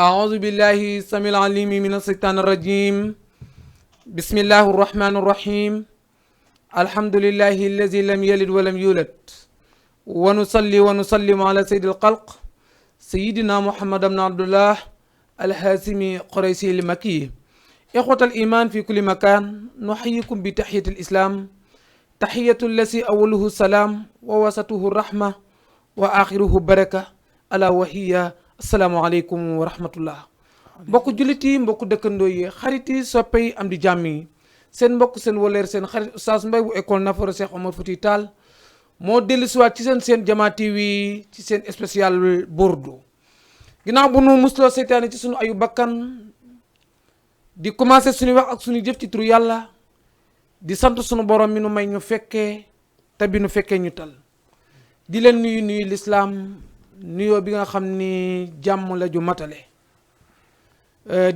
أعوذ بالله السميع العليم من الشيطان الرجيم بسم الله الرحمن الرحيم الحمد لله الذي لم يلد ولم يولد ونصلي ونسلم على سيد الخلق سيدنا محمد بن عبد الله الهاشمي قريشي المكي إخوة الإيمان في كل مكان نحييكم بتحية الإسلام تحية الذي أوله السلام ووسطه الرحمة وآخره بركة ألا وهي asalaamaaleykum wa rahmatullah mbokku jullit yi mbokku dëkkandoo yi xarit yi soppe yi am di jàmm yi seen mbokk seen waleer seen xarit Oustaz Mbaye bu école Nafoore Cheikh Omar Fouti Tall moo dellusiwaat ci seen Jama TV ci seen spécial Bordeaux ginnaaw bu nu musloo seytaane ci sunu ayu bakkan di commencé suñu wax ak suñu jëf ci turu yàlla di sant sunu borom mi nu may ñu fekkee te bi nu fekkee ñu tal di leen nuyu lislaam nuyoo bi nga xam ni jàmm la ju matale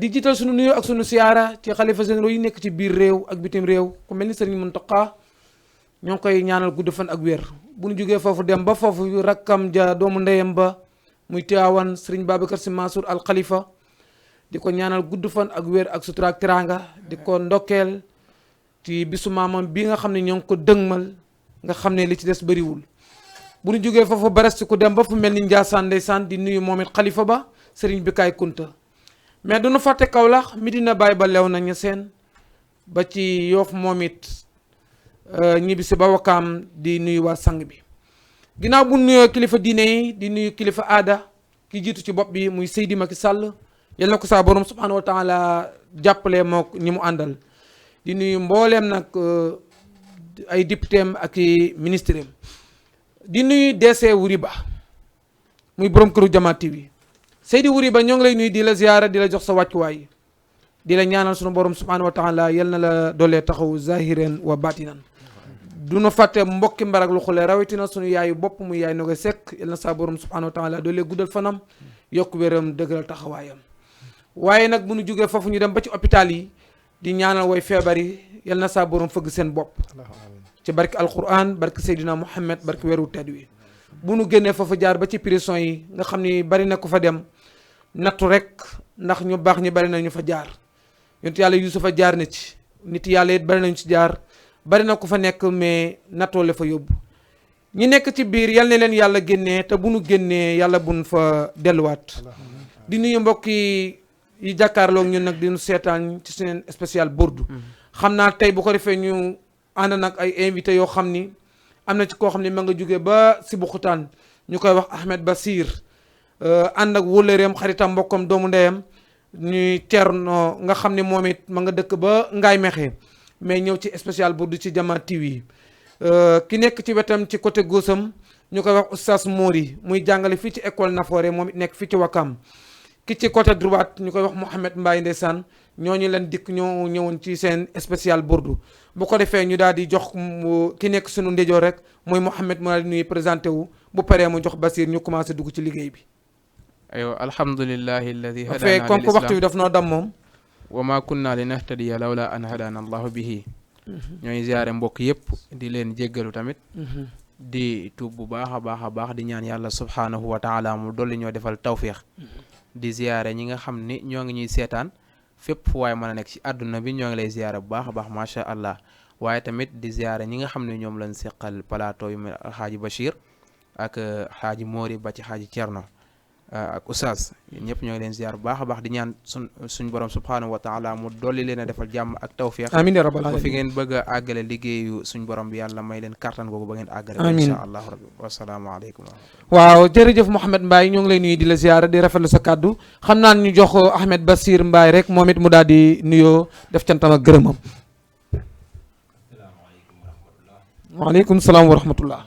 di jiital sunu nuyoo ak sunu siyaara ci xalifa généraux yi nekk ci biir réew ak bitim réew ku mel ni Sëriñ Muntaqa ñoo ngi koy ñaanal gudd fan ak wér bu ñu jógee foofu dem ba foofu rakkam ja doomu ndeyam ba muy Tiwaawan Sëriñ Babacar Si Mansour al Khalifa di ko ñaanal gudd fan ak wér ak sutura ak teraanga di ko ndokkeel ci bisu maamam bi nga xam ne ñoo ngi ko dëgmal nga xam ne li ci des bëriwul bu ñu jógee foofu baresti ku dem ba fu mel ni Njaasaan ndeysaan di nuyu moom it xalifa ba sëriñ bi kaay kunta mais duñu fàtte Kaolack Medina Baye ba lew nañu seen ba ci Yoof moom it ñibbi si ba Wakaam di nuyu waa sang bi ginnaaw bu nuyoo kilifa diine yi di nuyu kilifa aada ki jiitu ci bopp bi muy Seydi Macky Sall yal na ko saa borom subhanahu wa taala jàppale mook ñi mu àndal di nuyu mbooleem nag ay député am ak i ministre am di nuyu DC Wuri Ba muy borom këru Jama TV Seydi Wuri Ba ñoo ngi lay nuyu di la ziyaara di la jox sa wàccuwaay di la ñaanal sunu borom subhanahu wa taala yal na la doolee taxaw zahiran wa batinan du nu fàtte mbokki mbarag lu xule rawatina sunu yaayu bopp muy yaay Nogoy Sekk yal na sa borom subhanahu wa taala doolee guddal fanam yokk wéram dëgëral taxawaayam waaye nag bu nu jógee foofu ñu dem ba ci hôpital yi di ñaanal way feebar yi yal na sa borom fëgg seen bopp ci barke alquran barke Seydina Muhammad barke weeru tedd wi bu nu génnee foofu jaar ba ci prison yi nga xam ni bari na ku fa dem nattu rek ndax ñu baax ñi bari na ñu fa jaar yonent yàlla Yuusufa jaar na ci nit yàlla it bari nañu ci jaar bari na ku fa nekk mais nattoo la fa yóbbu ñi nekk ci biir yal na leen yàlla génnee te bu nu génnee yàlla buñ fa delluwaat di nuyu mbokk yi jàkkaarloog ñun nag di nu seetaan ci seen spécial Bordeaux xam naa tey bu ko defee ñu ànd nag ay invité yoo xam ni am na ci koo xam ne ma nga jógee ba Sébikotane ñu koy wax Ahmed Basir ànd ak wóllëreem xaritam mbokkam doomu ndeyam ñuy Thierno nga xam ne moom it ma nga dëkk ba Ngaay Mexe mais ñëw ci spécial Bordeaux ci Jama TV ki nekk ci wetam ci côté góosam ñu koy wax Oustaz Mori muy jàngale fii ci école Nafoore moom it nekk fii ci Wakam ki ci côté droite ñu koy wax Mouhamed Mbaye ndeysaan ñooñu leen dikk ñoo ñëwoon ci seen spécial Bordeaux bu ko defee ñu daal di jox ki nekk suñu ndeyjoor rek mooy Mouhamed mu daal di nuyu présenté wu bu paree mu jox Basir ñu commencé dugg ci liggéey bi. aywa alhamdulillahi alladi hadana fee comme que waxtu bi daf noo dam moom. wa ma kunna li nahtadiya lawla an hadana allahu bihi. ñooy ziare mbokk yëpp di leen jéggalu tamit. di tuub bu baax a baax di ñaan yàlla subhaanahu wa taala mu dolli ñoo defal tawfiix di ziare ñi nga xam ni ñoo ngi ñuy seetaan. fépp fu waaye mën a nekk ci àdduna bi ñoo ngi lay ziyaare bu baax a baax macha allah waaye tamit di ziyaare ñi nga xam ne ñoom lañ seqal plateau yu mel xaaji Bachir ak xaaji Mori ba ci xaaji Thierno ak Oustaz ñëpp ñoo ngi leen ziyaar bu baax a baax di ñaan suñ borom subhanahu wa taala mu dolli leen a defal jàmm ak tawfiq amiin ya rabbal aalamiin fi ngeen bëgg a àggale liggéeyu suñ borom bi yàlla may leen kattan googu ba ngeen àggale insha allah rabbi wasalaamaaleykum waaw jërëjëf Mouhamed Mbaye ñoo ngi lay nuyu di la ziyaara di rafetlu sa kàddu xam naa ñu jox Ahmed Basir Mbaye rek moom it mu daal di nuyoo def cantam ak gërëmam. waaleykum salaam wa rahmatullah.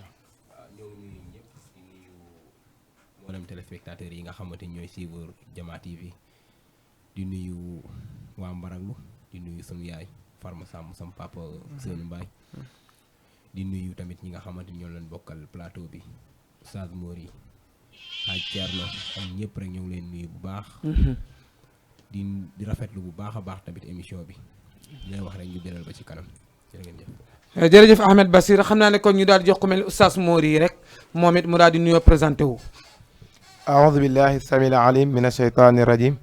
mboolem téléspectateurs yi nga xamante ni ñooy suivre Jama TV di nuyu waa Mbaraglu di nuyu sunu yaay Farma Samb sam papa Sënu Mbaye di nuyu tamit ñi nga xamante ni ñoo leen bokkal plateau bi Oustaz Mori ak Thierno ak ñëpp rek ñoo ngi leen nuyu bu baax di rafetlu bu baax a baax tamit émission bi di leen wax rek ñu delal ba ci kanam jërë ngeen jëf. jërëjëf Ahmed Basir xam naa ne kon ñu daal di jox ko mel ni Oustaz Mori rek moom it mu daal di nuyoo présenté wu. أعوذ بالله السميع العليم من الشيطان الرجيم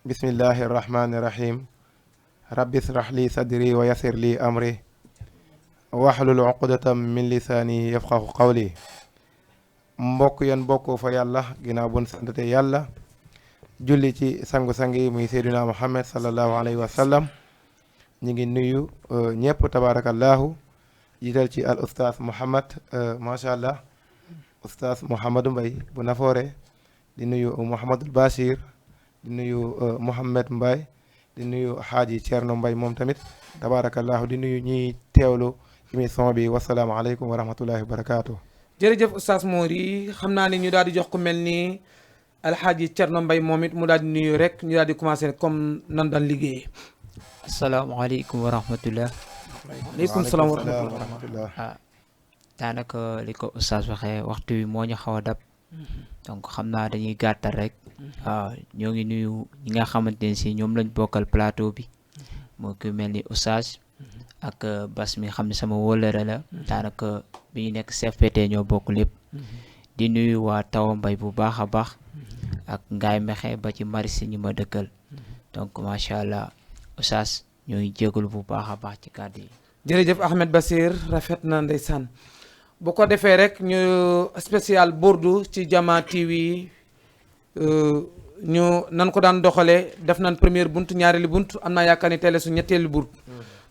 bismillahi irrahmani irrahim rabbi israh li sadri wa yassir li amri waxlul uqdatam min lisaani yafqahu qawli. mbokk yéen bokk fa yàlla ginnaaw bun santate yàlla julli ci sangu-sang yi muy seyduna muhammad sallallahu alayhi wa sallam ñu ngi nuyu ñëpp tabarakallahu jiital ci al oustaz Mouhammad macha allah oustaz Mouhamadou Mbaye bu Nafoore di nuyu Mouhamadul Bachir di nuyu Mouhamed Mbaye di nuyu Xaaji Thierno Mbaye moom tamit tabarakallahu di nuyu ñiy teewlu émission bi wasalaamaaleykum wa rahmatullahi wa barakaatu. jërëjëf oustaz Mori xam naa ne ñu daal di jox ku mel ni alxaaji Thierno Mbaye moom it mu daal di nuyu rek ñu daal di commencé comme nan daan liggéeyee. asalaamaaleykum wa rahmatullah. waaleykum salaam wa rahmatullah. ah daanaka li ko oustaz waxee waxtu wi moo ñu xaw a dab. donc xam naa dañuy gàttal rek. waaw ñoo ngi nuyu ñi nga xamante ne si ñoom lañ bokkal plateau bi. moo ku mel ni oustaz. ak Bas mi xam ne sama wóllëre la. daanaka bi ñu nekk CFPT ñoo bokk lépp. di nuyu waa Tawa Mbay bu baax a baax. ak Ngaay Mexe ba ci Marisi ñi ma dëkkal. donc macha allah oustaz ñoo ngi jégalu bu baax a baax ci kàddu yi. jërëjëf Ahmed Basir rafet na ndeysaan bu ko defee rek ñu spécial Bourdu ci Jama TV ñu nan ko daan doxalee def nañ première bunt ñaareelu bunt am naa yaakaar ni teel su ñetteelu bunt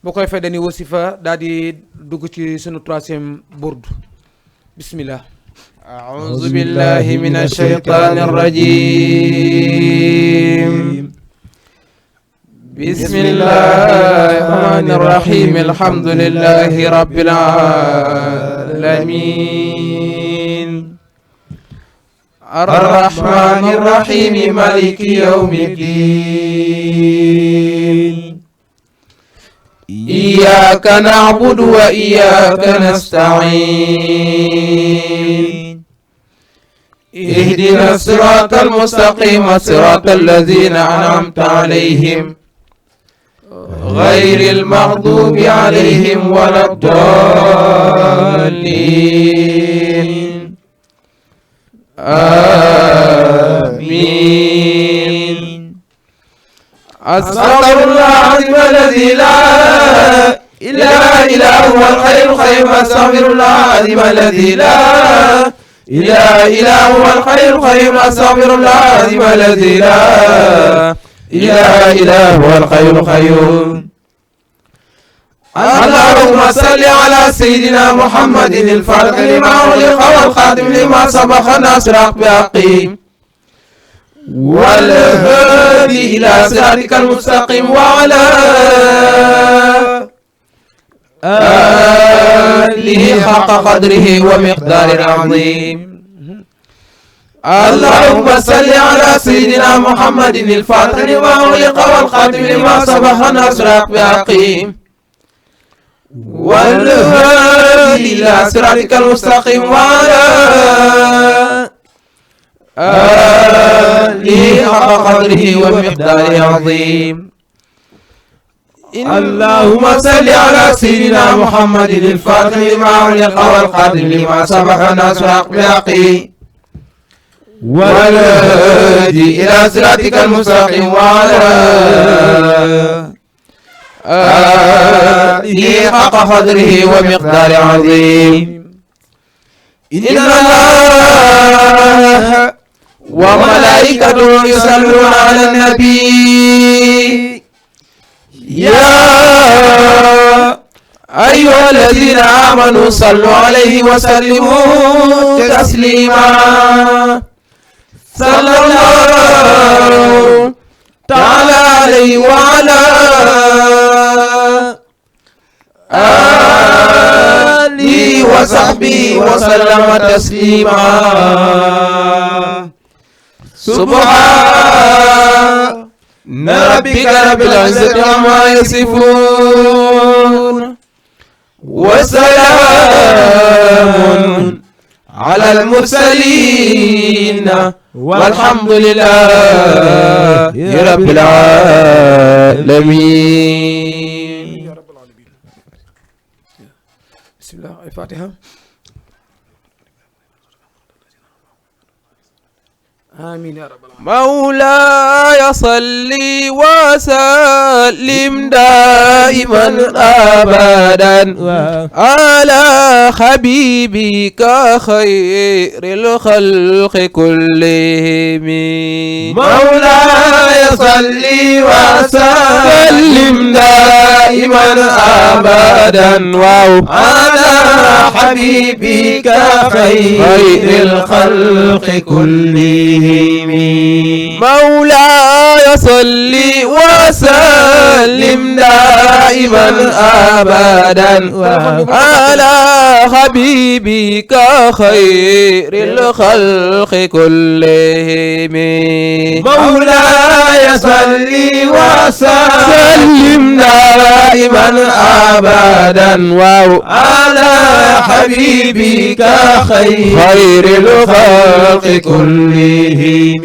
bu ko defee dañuy wasifa daal di dugg ci sunu troisième Bourdu bismillah. أعوذ بالله من الشيطان الرجيم بسم الله الرحمن الرحيم الحمد لله رب العالمين الرحمن الرحيم مالك يوم الدين إياك نعبد وإياك نستعين اهدنا الصراط المستقيم صراط الذين أنعمت عليهم غير المغضوب عليهم ولا الضالين آمين أستغفر الله العظيم الذي لا إله إلا هو الحي القيوم أستغفر الله العظيم الذي لا إله إلا هو الحي القيوم أستغفر الله العظيم الذي لا إله إلا هو الحي القيوم اللهم صل على سيدنا محمد الفاتح لما أغلق والخاتم لما سبق الناصر بحقه والهادي إلى صراطك المستقيم وعلى آله حق قدره ومقدار عظيم اللهم صل على سيدنا محمد الفاتح لما أغلق والخاتم لما سبق الناصر بحقه والهادي إلى صراطك المستقيم وعلى آله حق قدره ومقداره عظيم اللهم صل على سيدنا محمد الفاتح لما أغلق والخاتم لما سبق الناصر بحقه والهادي إلى صراطك المستقيم وعلى آله حق قدره ومقداره عظيم إن الله وملائكته يصلون على النبي يا أيها الذين آمنوا صلوا عليه وسلموا تسليما صلى الله تعالى عليه وعلى آله وصحبه وسلم تسليما سبحان ربك رب العزة عما يصفون وسلام على المرسلين والحمد لله رب العالمين. بسم الله الفاتحة. آمين يا رب العالمين. مولاي صل وسلم دائما أبدا على حبيبك خير الخلق كلهم. مولاي صل وسلم دائما أبدا على حبيبك خير الخلق كلهم. مولاي صل وسلم دائما أبدا على حبيبك خير الخلق كلهم. مولاي صل وسلم دائما أبدا على حبيبك خير الخلق كلهم.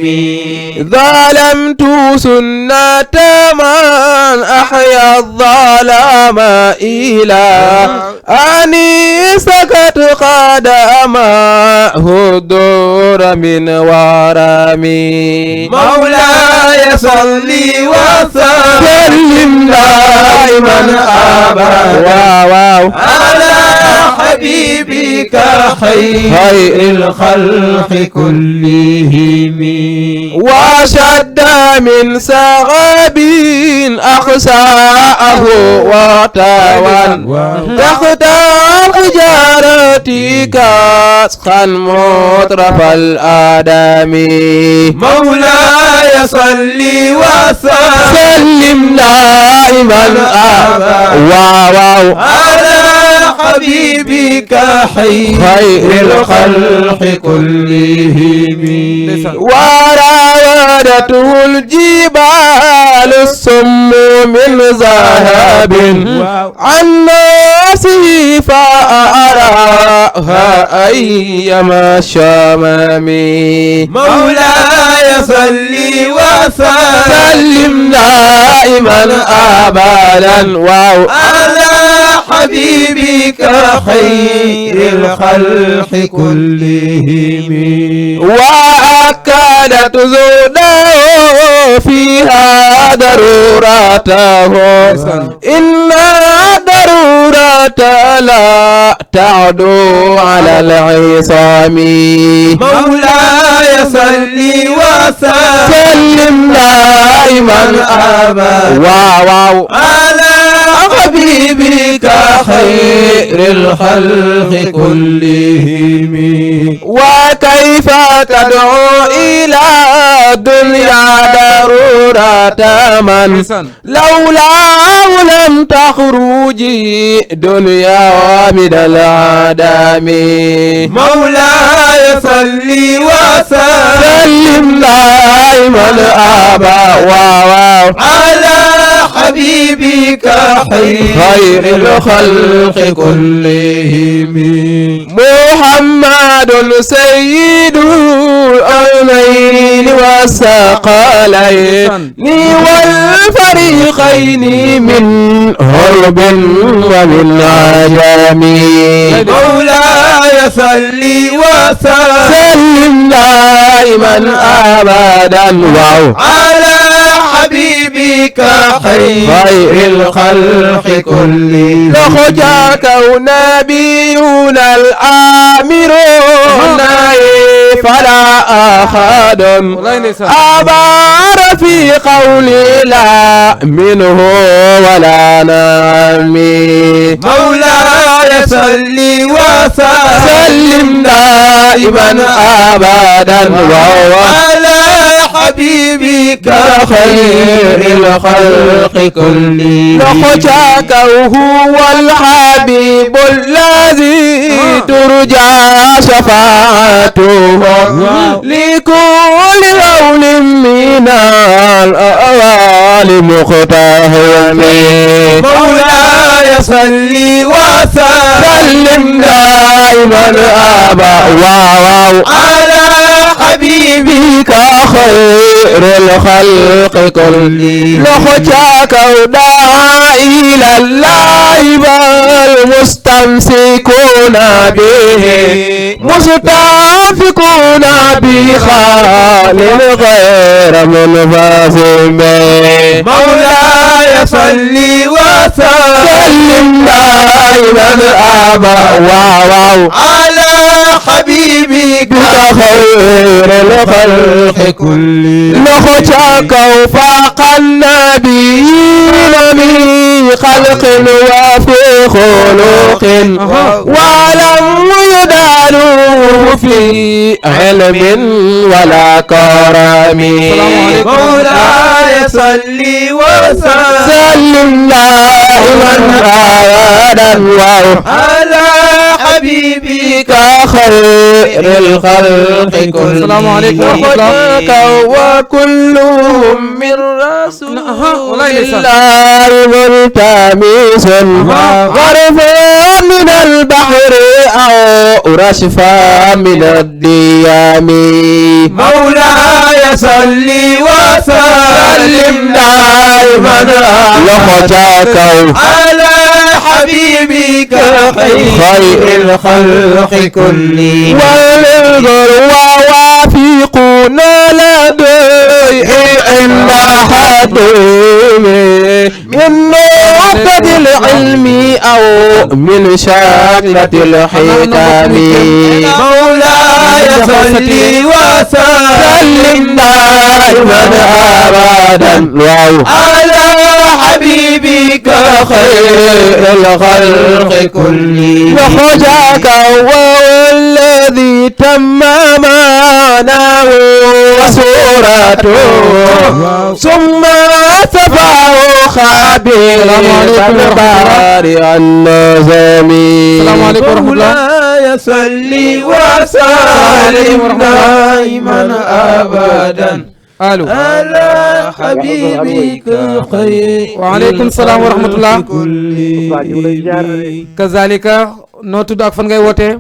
ظلمت سنة من أحيا الظلام إلى أني سكت قدمه الدور من ورمي. مولاي صل وسلم دائما أبدا على حبيبك خير الخلق كلهم. وشد من سغب أخساءه وطوان تحت الحجارة كاسخا مطرف الآدم. مولاي صل وسلم دائما أبدا على حبيبك خير الخلق كلهم. وراودته الجبال السم من ذهب عن نفسه فأراها أيما شمم. مولاي صل وسلم دائما أبدا على حبيبك خير الخلق كلهم. وأكدت زوده فيها ضرورته إن الضرورة لا تعدو على العصام. مولاي صل وسلم دائما أبدا على حبيبك خير الخلق كلهم. وكيف تدعو إلى الدنيا ضرورة من لولاه لم تخرجي دنيا من العدم. مولاي صل وسلم دائما أبدا على حبيبك خير الخلق كلهم. محمد سيد الأمين والثقلين والفريقين من هرب ومن عجم. مولاي صل وسلم دائما أبدا على حبيبك خير الخلق كلهم. لخجاك ونبينا الآمرون فلا أحد أبار في قولي لا منه ولا نعمي. مولاي صل وسلم دائما أبدا على حبيبك خير الخلق كلهم. لخجاك هو الحبيب الذي ترجى شفاعته لكل يوم من الأوال مختهم. مولاي صل وسلم دائما أبدا على حبيبك خير الخلق كل لخجاك وداع إلى الله والمستمسكون به مستنفقون بخال غير منفصم مولاي صل وسلم دائما أبدا على حبيبك خير الخلق كل لخجاك وفاق النبيين من خلق وفي خلق ولم يدانوه في علم ولا كرم مولاي صل وسلم دائما ابدا على حبيبك خير الخلق كل السلام عليكم ورحمة الله. وكلهم من رسول الله ملتمس غرف من البحر أو رشفا من الديام مولاي صل وسلم دائما لخجاك على حبيبك خير الخلق كل والغر ووافقون لديه عند حدوم من نقطة العلم أو من شكلة الحكم مولاي صل وسلم دائما أبدا على حبيبك خير الخلق كل وخجاك والذي تم معناه وصورته ثم تبعه خبير الباري النظامي السلام عليكم ورحمة الله. مولاي صل وسلم دائما أبدا الو على حبيبك خير وعليكم السلام ورحمة الله. كل kazalika noo tudd ak fan ngay wootee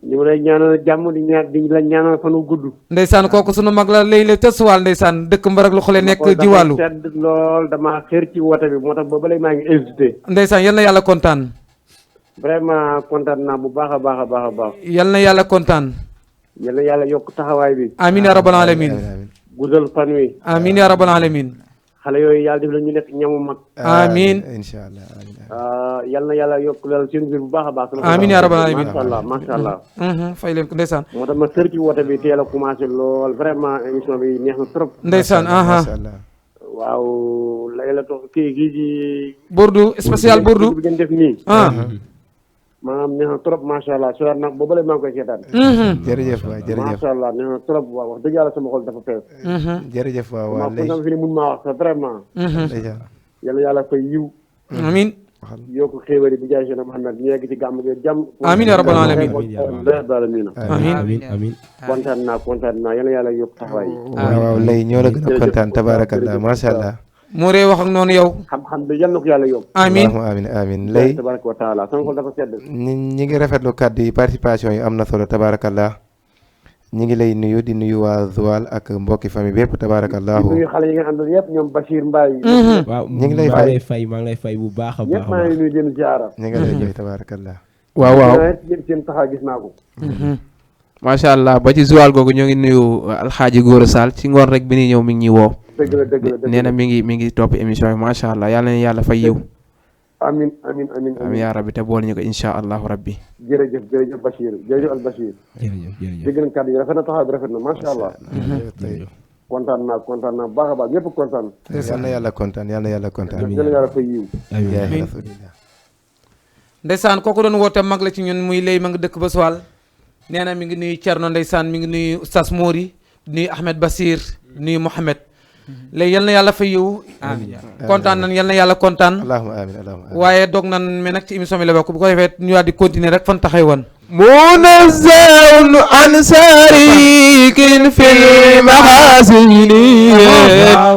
ñu ngi lay ñaanal jàmm di la ñaanal fan wu gudd. ndeysaan kooku sunu mag la léegi la tësuwaal ndeysaan dëkk Mbarak lu xole nekk jiwaalu dafa sedd lool dama xër ci woote bi moo tax ba léegi maa ngi hésité. ndeysaan yal na yàlla kontaan vraiment kontaan naa bu baax a baax a baax a baax. yal na yàlla kontaan yal na yàlla yokk taxawaay bi. amin ya rabbal alamin guddal fan wi. amin ya rabbal alamin xale yooyu yàlla def la ñu nekk ñamu mag. amin incha allah amiin. yal na yàlla yokk lal seen biir bu baax a baax. Amiin yaa rabbal aalamiin. macha allah macha allah. fay leen ko ndeysaan moo tax ma xër ci woote bi teel a commencé lool vraiment émission bi neex na trop. ndeysaan macha allah. waaw léegi la toog kii ji. burdu spécial burdu bi ngeen def nii. maanaam neex na trop macha allah su waat nag boobu la maa ngi koy seetaan. jërëjëf waay jërëjëf. macha allah neex na trop waaw wax dëgg yàlla sama xol dafa fees. jërëjëf waaw waaw maa kontaan fi ne mun maa wax sax vraiment. ndeysaan. yàlla yàlla fay yiw. amin yokk xéewali bi jaay Seydina Muhammad ñu yegg ci gàmm gi jàmm. Amiin yaa rabbal aalamiin. amiin kontaan naa yàlla yàlla yokk taxawaay. waaw waaw lay ñoo la gën a kontaan tabaarakallah macha allah. moo ree wax ak noonu yow xam-xam bi yal na ko yàlla yokk. amin allahumma amin amin lay tabaraka wa taala sama xol dafa sedd. ñi ngi rafetlu kàddu yi participation yi am na solo tabaarakallah ñi ngi lay nuyu di nuyu waa Joal ak mbokki famille bépp tabaarakallahu di nuyu xale yi nga àndal yëpp ñoom Bachir Mbaye. waaw ñu ngi lay fay. maa ngi lay fay bu baax a baax ñëpp maa ngi nuyu jëm ziara. ñi ngi lay joy tabaarakallah waaw waaw seen taxaw gis naa ko. macha allah ba ci Joal googu ñoo ngi nuyu alxaaji Góora Sall ci ngoon rek bi ni ñëw mi ngi ñuy woo dëgg la dëgg la dëgg la nee na mi ngi topp émission yi macha allah yàlla na yàlla fay yiw amin amin amin am yaa rabbi te boole ñu ko insha allahu rabbi jërëjëf jërëjëf Bachir jërëjëf al Bachir. jërëjëf dégg nañ kàddu yi rafet na taxaw bi rafet na macha allah. kontaan naa bu baax a baax ñëpp kontaan. yal na yàlla kontaan yal na yàlla kontaan yal na yàlla fay yiw. yaa rasulillah ndeysaan kooku doon woote mag la ci ñun muy lay ma nga dëkk ba Joal nee na mi ngi nuyu Thierno ndeysaan mi ngi nuyu Oustaz Mori di nuyu Ahmed Basir di nuyu Mohamed léegi yal na yàlla fay yiw kontaan nan yal na yàlla kontaan allahumma amin allahumma amin waaye doog nan mais nag ci émission bi la bokk bu ko defee ñu daal di continuer rek fan taxay woon منزه عن شريك في المحاسن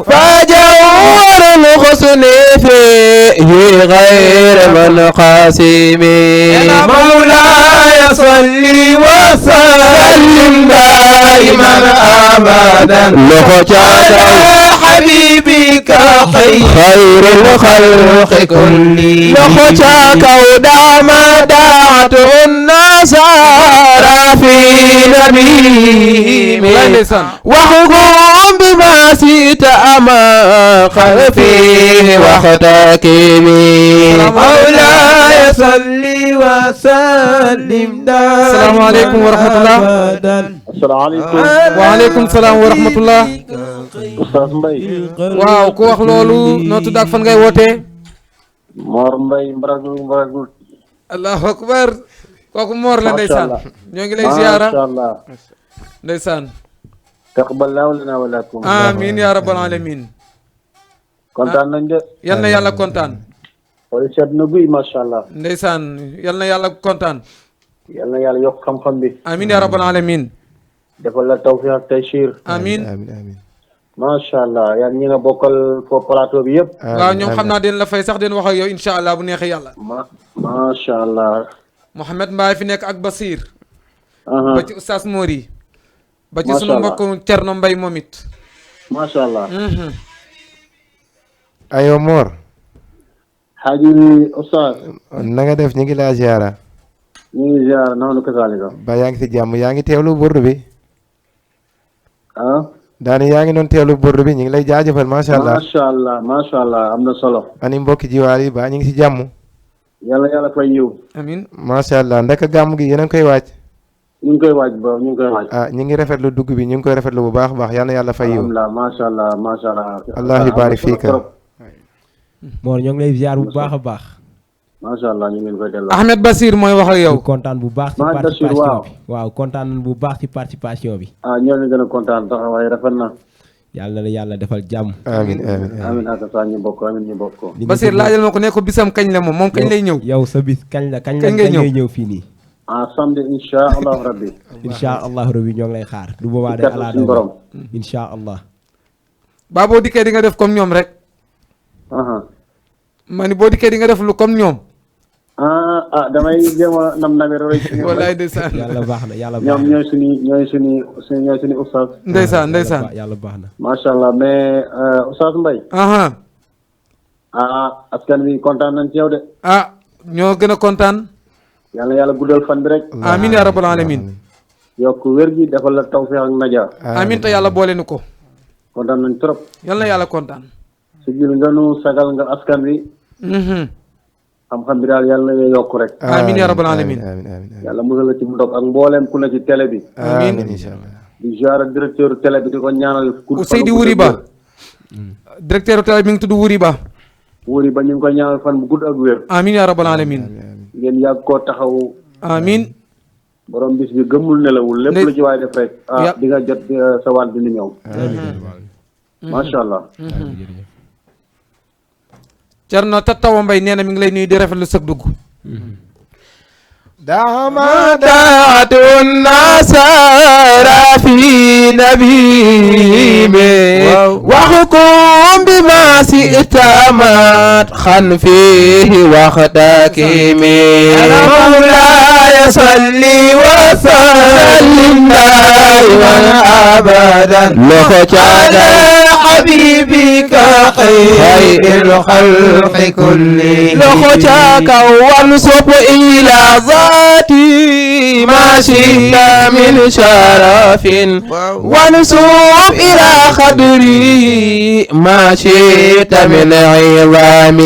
فجوهر الحسن فيه غير منقسم مولاي صل وسلم دائما ابدا على حبيبك خير الخلق كلهم لخشاك ودام دعت النصارى في نبيهم وحكم بما سيت أما خلفيه واختكمي مولاي صل وسلم السلام عليكم ورحمة الله. السلام عليكم. waaleykum salaam wa rahmatullah. Oustaz Mbaye. waaw ku wax loolu noo tudd ak fan ngay wootee. Mor Mbaye Mbaragul. allahu akbar. kooku Mor la ndeysaan. ñoo ngi lay ziyaara. macha allah. ndeysaan. taqabbalallahu lana wa lakum. amiin yaa rabbal alamin. kontaan nañ de. yal na yàlla kontaan. xool seet na guy macha allah. ndeysaan yal na yàlla kontaan. yal na yàlla yokk xam-xam bi. amiin yaa rabbal alamin. defal la tawfiq ak taysiir. amiin. macha allah yal ñi nga bokkal fo plateau bi yëpp. waaw ñoom xam naa den la fay sax den wax ak yow incha allah bu neexee yàlla. macha allah. Mouhamed Mbaye fi nekk ak Basir. aha ba ci Oustaz Mori. ba ci Macha sunu Allah. mbokku Thierno Mbaye moom it. macha allah. ayo Mor Haji Oustaz. na nga def ñu ngi laa ziara ñu ngi ziar noonu kasaalika. ba yaa ngi si jàmm yaa ngi teewlu burdu bi ah. daani yaa ngi doon teewlu burdu bi ñu ngi lay jaajëfal macha allah macha allah am na solo. ani mbokki jiwaar yi ba ñu ngi si jàmm yàlla yàlla fay yiw. amiin. macha allah ndek gàmm gi yéen a ngi koy waaj ñu ngi koy waaj ba ñu ngi koy waaj. ah ñu ngi rafetlu dugg bi ñu ngi koy rafetlu bu baax a baax yal na yàlla fay yiw alhamdulilah macha allah macha allah. allah barik fiika Mor ñoo ngi lay ziar bu baax a baax. macha allah ñu ngi leen koy delloo. Ahmed Basir mooy wax ak yow. kontaan bu baax ci Ahmed Bachir, participation waaw. bi waaw kontaan bu baax ci participation bi. ah ñoo leen gën a kontaan taxawaay rafet na. yàlla na yàlla defal jàmm. amin amin amiin ak saa ñu bokk amiin ñu bokk. li ñu Basir bëgg- laajal ma ko ne ko bisam kañ la moom kañ lay ñëw. yow sa bis kañ la kañ Kañ ngay ñëw? ngay ñëw fii nii. ah samedi incha allah rabbi. incha allah rabbi ñoo ngi lay xaar du boobaa ci day kàttan ala suñu borom. incha allah. baa boo dikkee di nga def comme ñoom rek. aha ma ni boo dikkee di nga def lu comme ñoom. damay jéem a nam nawe roy ci ñoom wallaay rek. ndeysaan. yàlla baax na yàlla baax ñoom na. ñooy suñu oustaz. ndeysaan ndeysaan. yàlla baax na. macha allah mais oustaz Mbaye. aha askan wi kontaan nañ ci yow de. ah ñoo gën a kontaan. yàlla yàlla guddal fan bi rek. amiin yaa rabbal alamin. yokk wér gi defal la tawfiq ak naja. amiin te yàlla boole nu ko. kontaan nañ trop. yal na yàlla kontaan. sigil nga nu sagal nga askan wi. xam-xam bi daal yàlla na yokk rek. amiin yaa rabbal alamin. amin amin yàlla musal la ci mu dog ak mbooleem ku ne ci télé bi. amiin. amin incha allah di ziar directeur télé bi di ko ñaanal. Seydi Wuri Ba. directeur télé bi ngi tudd Wuri Ba. Wuri Ba ñu ngi koy ñaanal fan bu gudd ak wér. amiin yaa rabbal alamin. ngeen yàgg koo taxaw. amiin. borom bis bi gëmmul nelawul lépp lu ci waay def rek. Ya- di nga jot sa wàll di ñëw. macha allah. Cerno Tattawa Mbay nee na mi ngi lay nuyu di rafetlu sëg dugg. دعما دعت النصارى في نبيهم وحكم بما شئت مدخا فيه واختكم مولاي صل وسلم دائما ابدا على حبيبك خير الخلق كلهم لخشاك وانصب الى ذاتي ما شئت من شرف وانصب الى خدري ما شئت من عظام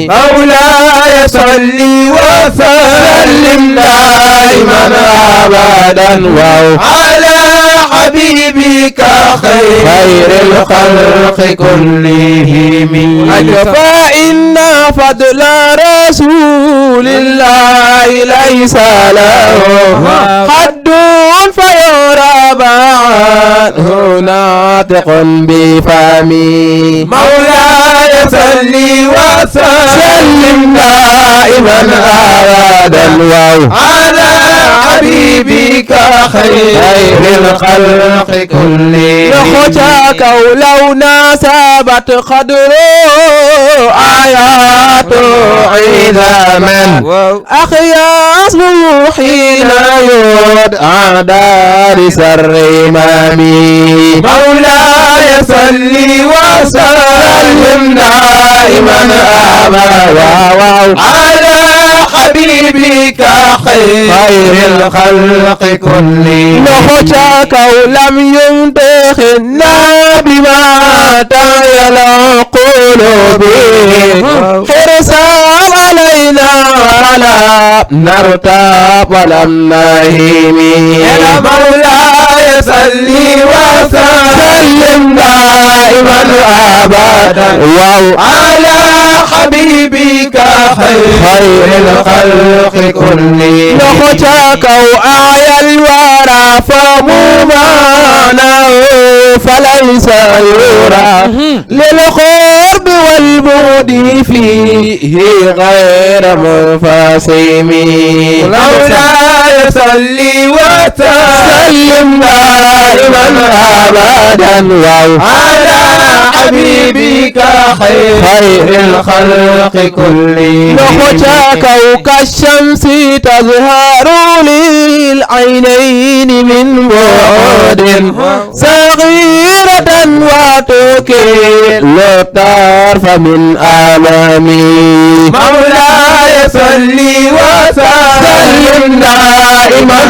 مولاي صل وسلم دائما ابدا على حبيبك خير الخلق كلهم فإن فضل رسول الله ليس له حد فيرى عنه ناطق بفمي مولاي صل وسلم دائما ابدا على حبيبك خير الخلق كلهم نخشاك ولو ناسبت قدره آيات عظاما أخياس حين يدعى دارس الرمام مولاي صل وسلم دائما أبدا على حبيبك خير الخلق كلهم نخشاك ولم يمتخنا بما تغيل قلوبهم حرصا علينا ولا نرتاب ولم نهيم يا مولاي صل وسلم دائما ابدا على حبيبك خير الخلق كلهم نخشاك واعيا الورى فمومانا فليس يرى للقرب والبعد فيه غير منفصم مولاي صل وسلم دائما ابدا على حبيبك خير الخلق كلهم نخشاك كالشمس تظهر للعينين من بعد صغيرة وتكل الطرف من أمامي مولاي صل وسلم دائما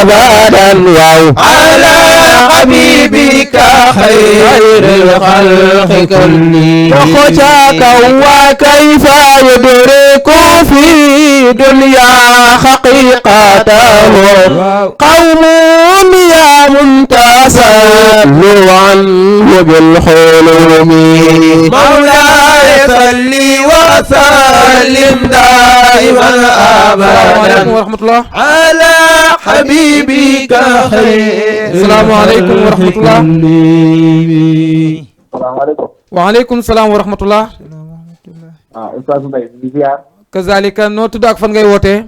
أبدا على حبيبك خير الخلق كلهم نخشاك وكيف يدرك في دنيا حقيقته قوم يا منتصر عنه بالحلم مولاي صل وسلم دائما ابدا ورحمة الله. على حبيبك خير. السلام عليكم ورحمة الله. salaamaaleykum. waaleykum salaam wa rahmatullah. Oustaz Mbaye di ziar. kazalika noo tudd ak fan ngay wootee.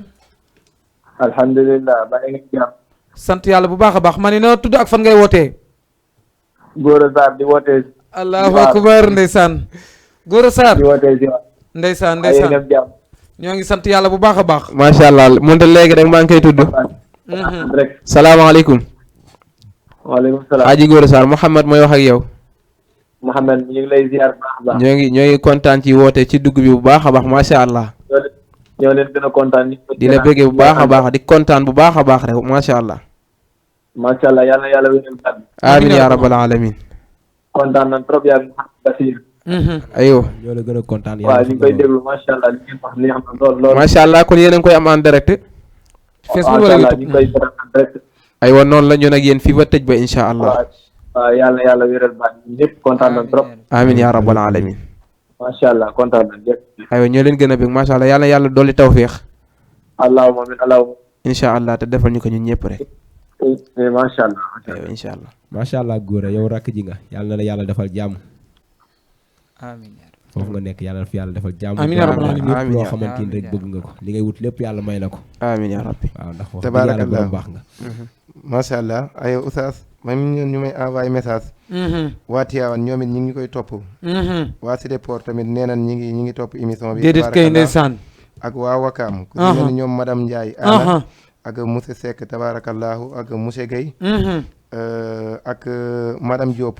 alhamdulilah ba ngeen jàmm. sant yàlla bu baax a baax ma ne noo tudd ak fan ngay wootee. Gora Sarr di wootee. allahu akbar ndeysaan. Gora Sarr di wootee ziar. ndeysaan ay ndeysaan ngeen jàmm. ñoo ngi sant yàlla bu baax a baax. macha allah moonte léegi rek maa ngi koy tudd. rek. salaamaaleykum. waaleykum salaam. Aji Gora Sarr Mouhamed mooy wax ak yow. Mouhamed ñu ngi lay ziar bu baax a baax. ñoo ngi kontaan ci woote ci dugg bi bu baax a baax macha allah. ñoo leen gën a kontaan. di la bëggee bu baax a baax di kontaan bu baax a baax rek macha allah. macha allah yal na yàlla wéral baat bi. amiin yaa rabbal alamin. kontaan nañ trop yaa ngi Basir. aywa. ñoo la gën a kontaan. waaw ñu ngi koy déglu macha allah li ngeen wax neex na lool lool. macha allah kon yéen a ngi koy am en direct. Facebook wala ñu YouTube. ngi koy seetaan en direct. aywa noonu la ñu nag yéen fii ba tëj ba incha allah. waaw yal na yàlla wéral baat bi ñëpp kontaan nañ trop. amiin yaa rabbal alamin. macha allah kontaan nañ ñëpp. aywa ñoo leen gën a bëgg macha allah yàlla yàlla dolli tawféex. allahumma amiin allahumma. incha allah te defal ñu ko ñun ñëpp rek. macha allah. aywa incha allah. macha allah Gora yow rakk ji nga yàlla na la yàlla defal jàmm. amiin foofu nga nekk yàlla na fi yàlla defal jàmm. amiin yaa rabbal aalamiin. lépp amiin loo yaa xamante ni rek bëgg nga ko li ngay wut lépp yàlla may la ko. amiin yaa rabbi. waaw ndax wax dëgg yàlla Tabaarakallah. bu baax nga. macha allah ay oustaz même ñun ñu may envoyé message waa Tivaouane ñoom it ñi ngi koy topp waa Cité Port tamit nee nañ ñi ngi topp émission bi déedéet kay ndeysaan. ak waa Wakaam ku ci mel ni ñoom madame Ndiaye ana ak monsieur Seck tabarakallahu ak monsieur Guèye ak madame Diop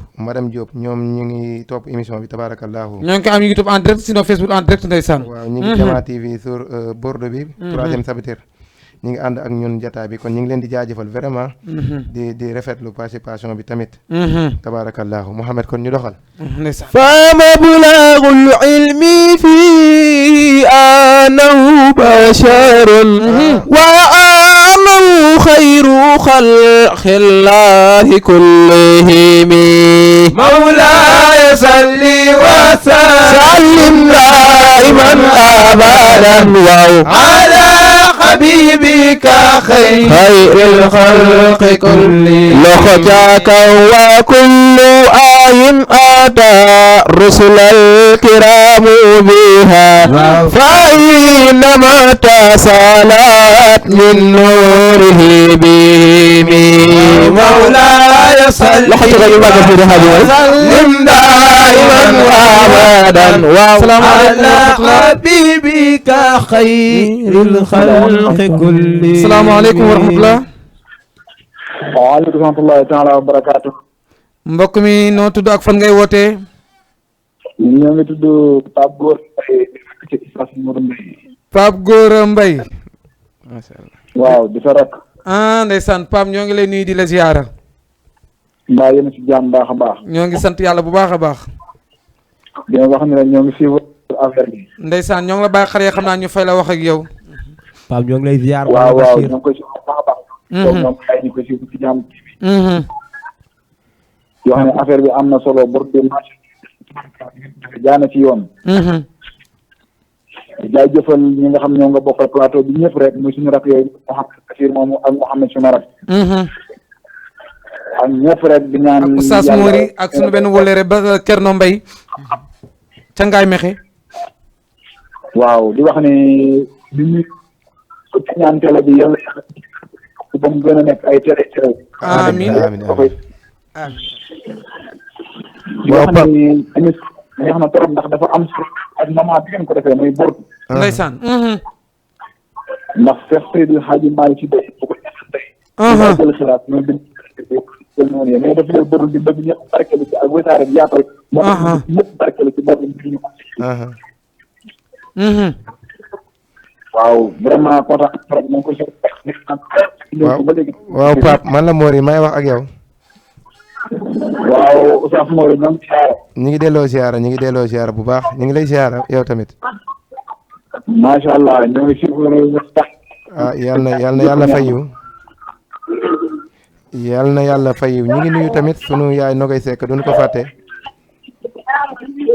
ñoom ñu ngi topp émission bi tabarakallahu ñoo ngi ko am YouTube en direct sinon Facebook en direct ndeysaan. waaw ñu ngi Jama TV sur Bordeaux bi troisième chapitre ñu ngi ànd ak ñun jataa bi kon ñu ngi leen di jaajëfal vraiment di rafetlu participation bi tamit tabarakallahu Mouhamed kon ñu doxal ndeysaan. فمبلغ العلم فيه أنه بشر وأنه خير خلق الله كلهم مولاي صل وسلم دائما أبدا على حبيبك حبيبك خير الخلق كلهم لخجاك وكل آي أتى رسل الكرام بها فإنما تسالت من نوره بهم مولاي صل وسلم دائما وابدا على حبيبك خير الخلق كلهم. السلام عليكم ورحمة الله. waaleykum rahmatullahi taala wa barakaatu. mbokk mi noo tudd ak fan ngay wootee. ñoo ngi tudd Pape Gora Mbaye ci Oustaz Modou Mbaye. Pape Gora Mbaye. waaw di sa rak. ah ndeysaan Pape ñoo ngi lay nuyu di la ziyaara. mbaa yéen a ci jàmm baax a baax. ñoo ngi sant yàlla bu baax a baax. dina wax ne ñoo ngi suivre affaire bi. ndeysaan ñoo ngi la bàyyi xale xam naa ñu fay la wax ak yow. Pape ñoo ngi lay ziar. waaw waaw ñoo ngi koy suivre bu baax a baax. ñoom xëy ñu koy suivre ci jàmm TV. yoo xam ne affaire bi am na solo bor de marché jaana ci yoon. jaajëfal ñi nga xam ñoo nga bokkal plateau bi ñëpp rek muy suñu rak yooyu Mouhamed Kasir moomu ak Mouhamed suma rak. ak ñëpp rek di ñaan. ak Oustaz Mori ak suñu benn wolere ba Kerno Mbaye ca Ngaay Mexe. waaw di wax ne li ñu ci ñaan télé bi yàlla ba mu gën a nekk ay télé télé. amiin amiin di wax ne tamit neex na trop ndax dafa am solo ak moment bi ngeen ko defee muy bor. ndeysaan. ndax Seex Seydi Hadji Malick si day bu ko ñaanal tey. daa jël xalaat ñoom dañ jël noonu mais dafa jël bor bi bëgg ñëpp barkelu ci ak Wassare bi yaatal. moo tax ñëpp barkelu ci bor bi ñu ko. waaw vraiment kontaan trop ñu ngi ko waaw Pape man la Mori may wax ak yow. waaw Oustaz Mori ñoom siyaara. ñu ngi delloo siyaara ñu ngi delloo siyaara bu baax ñu ngi lay siyaara yow tamit. macha allah ñoo ngi suivre tax. ah yàlla fay yiw yal na yàlla fay yiw ñu ngi nuyu tamit sunu yaay Nogay Seck duñu ko fàtte.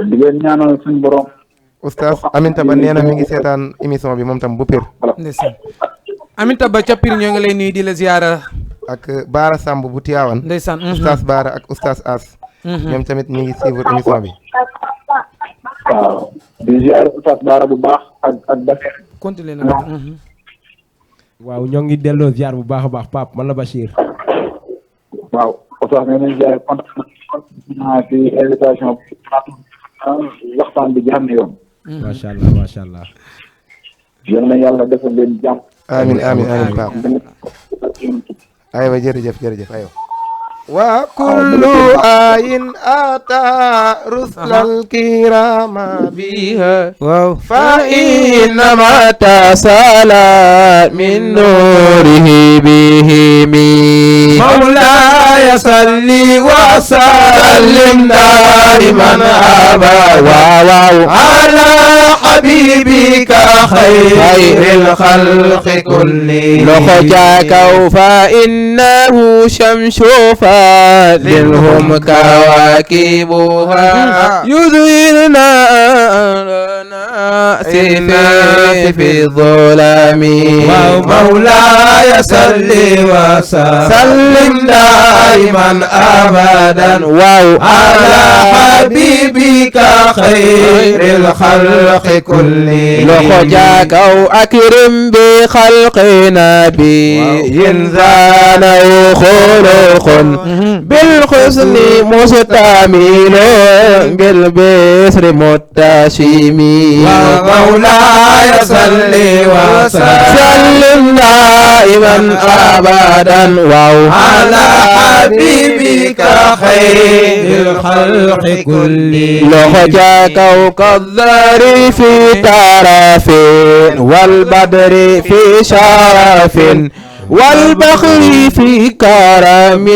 di leen ñaanal suñu borom. Oustaz Aminta Ba nee na mi ngi seetaan émission bi moom tam bu Pire. ndeysaan Aminta Ba ca Pire ñoo ngi lay nuyu di la ziyaara. ak Baara Samb bu Tiwaawan. ndeysaan. Oustaz Baara ak Oustaz As. ñoom tamit ñu ngi suivre émission bi. waaw di ziar Oustaz Baara bu baax ak Bachir. continué na. waaw ñoo ngi delloo ziar bu baax a baax Pape man la Bachir. waaw Oustaz nee nañ ziar kontaan naa ci invitation bi waxtaan bi jaar na yoon. macha allah macha allah. yal na yàlla defal leen jàmm. amiin amiin amiin Pape. aywa jërëjëf aywa. wa kullu ayin ata ruslal kirama biha waaw fa innama tasala min nurihi bihimi مولاي صل وسلم دائما ابدا على حبيبك خير الخلق كلهم لخجاك فإنه شمس فلهم كواكبها يذهلنا في الظلام مولاي صل وسلم دائما ابدا على حبيبك خير الخلق كلهم لخجاك أكرم بخلق نبي زانه خلق بالحسن مستعمل بالبسر متشم مولاي صل وسلم دائما ابدا على حبيبك خير الخلق كلهم لخجاك كالذر في ترف والبدر في شرف والبخر في كرم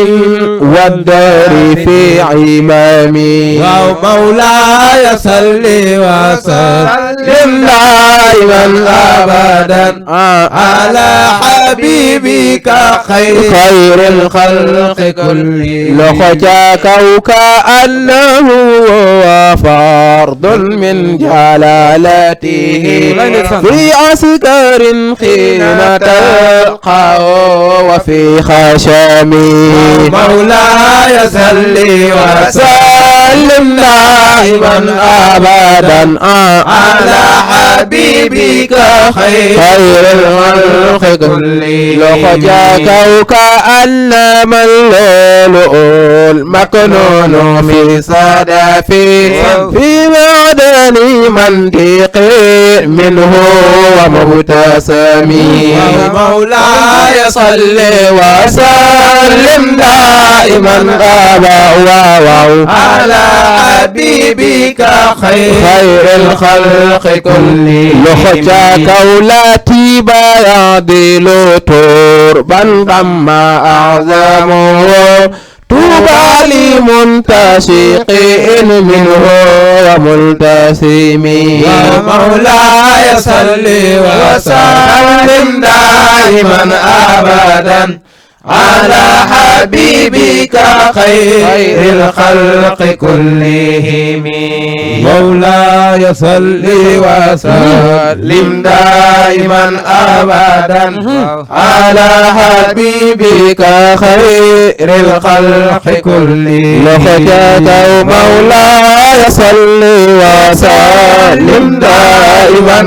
والدار في عمام مولاي صل وسلم دائما ابدا على حبيبك خير الخلق كلهم لخجاك كأنه فرد من جلالته في عسكر حين حين تلقاه وفي خشمي مولاي صل وسلم دائما أبدا على حبيبك خير الخلق كلهم لخجاك كأنما اللؤلؤ المكنون في صدفي في معدن منطق منه ومبتسمي مولاي صل وسلم دائما أبدا على حبيبك خير الخلق كلهم لخجاك أولاتي بياض تربا ضم أعظمه طوبى لمنتشق منه وملتسم مولاي صل وسلم دائما أبدا على حبيبك خير الخلق كلهم مولاي صل وسلم دائما أبدا على حبيبك خير الخلق كلهم لخجاك مولاي صل وسلم دائما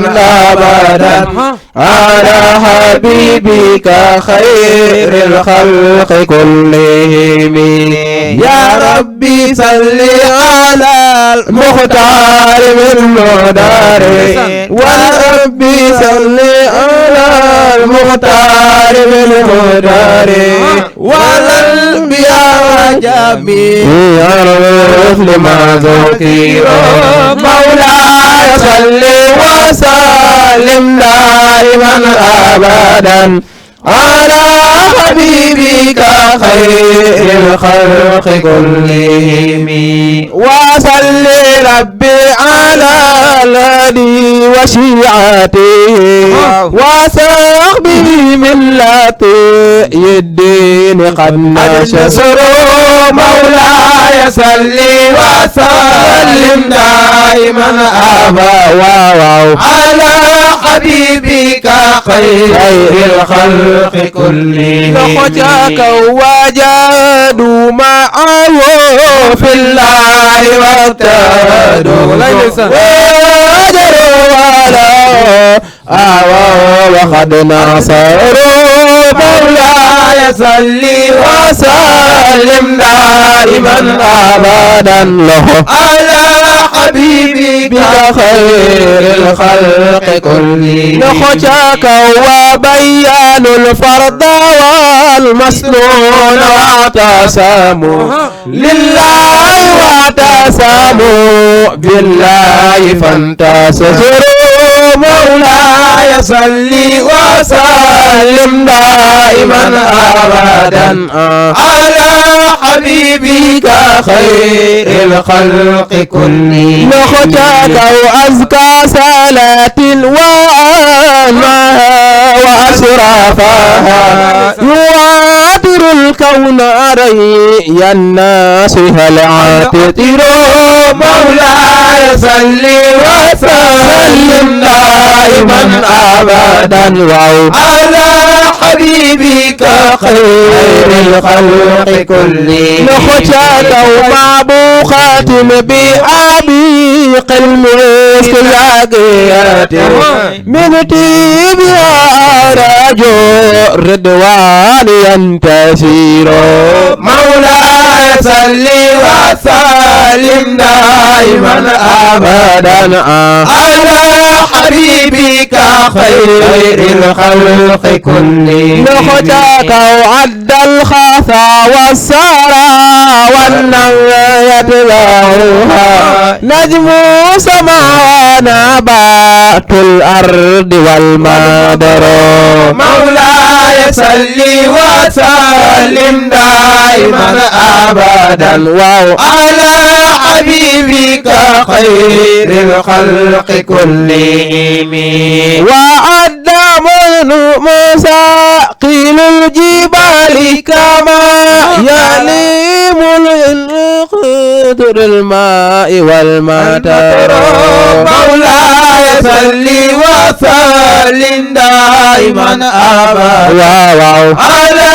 أبدا على حبيبك خير الخلق كلهم يا ربي صل على المختار من مدار وربي صل على المختار من مدار والأنبياء جميع الرسل ما ذكروا مولاي صل وسلم دائما أبدا على حبيبك خير الخلق كلهم وصل ربي على الهدي وشيعته وصحبه ملة الدين قد نشروا مولاي صل وسلم دائما أبدا على حبيبك خير الخلق كلهم لخجاك وجادوا معه في الله واقتدوا وجروا على وقد نصروا مولاي صل وسلم دائما أبدا له على حبيبك خير الخلق كلهم لخجاك وبيان الفرد والمسنون واعتصموا لله واعتصموا بالله فانتصروا مولاي صل وسلم دائما أبدا على حبيبك خير الخلق كلهم لخجاك وأزكى صلاة وأنها وأشرافها يواتر الكون ري الناس هل عاتتروا مولاي صل وسلم دائما أبدا على حبيبك خير الخلق كلهم لخجاك ومعبوخات بأبي قلم سياقيات من تيبها رجو رضوان ينتشر مولاي صل وسلم دائما أبدا على حبيبك خير الخلق كلهم لخجاك وعد الخفا والسرى والنوى يتبعها نجم سماء نبات الأرض والمدر مولاي صل وسلم دائما أبدا واو على حبيبك خير الخلق كلهم وعد من موسى قيل الجبال كما يليم الخضر الماء والمطر مولاي صل وسلم دائما أبدا على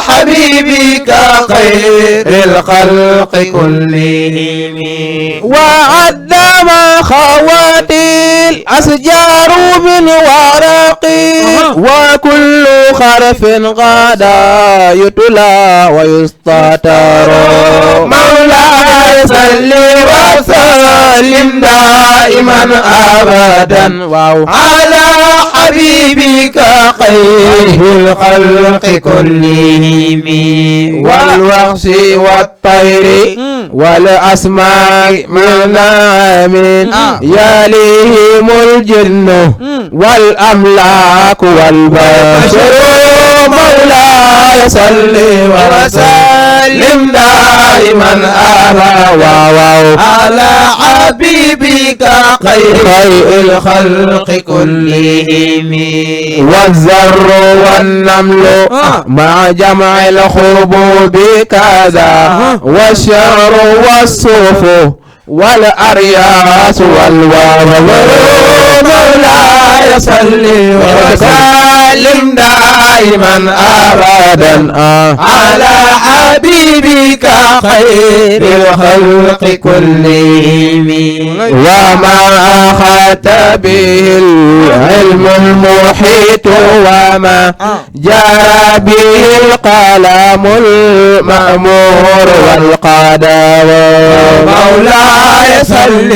حبيبك خير الخلق كلهم وعد ما خواتي الأشجار من ورق وكل خرف غدا يتلى ويستتر مولاي صل وسلم دائما أبدا على حبيبك خير الخلق كلهم والوحش والطير والأسماء من نعم يليهم الجن والأملاك والبشر مولاي صل وسلم دائما أبدا على حبيبك خير الخلق كلهم والزر والنمل مع جمع الخربوب كذا والشعر والصوف والأرياس والورد مولاي صل وسلم دائما أبدا على حبيبك خير الخلق كلهم وما أخذت به العلم المحيط وما جرى به القلم المأمور والقدر مولاي صل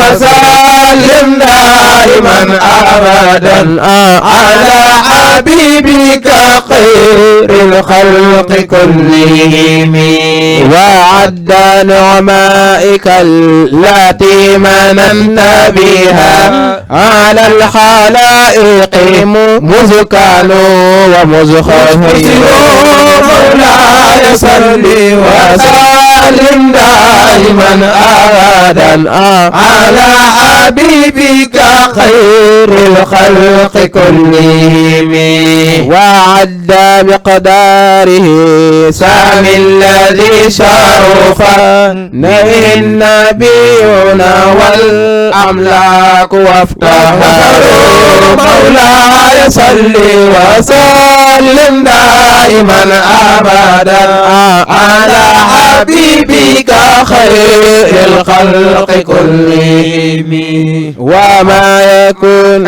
وسلم دائما أبدا على حبيبك خير الخلق كلهم وعد نعمائك التي مننت بها على الخلائق مذ كانوا ومذ خسروا مولاي صل وسلم دائما أبدا على حبيبك خير الخلق كلهم وعد مقداره سامي الذي شرف نبي النبيون والأملاك وافتخروا مولاي صل وسلم دائما أبدا على حبيبك خير الخلق كلهم وما يكون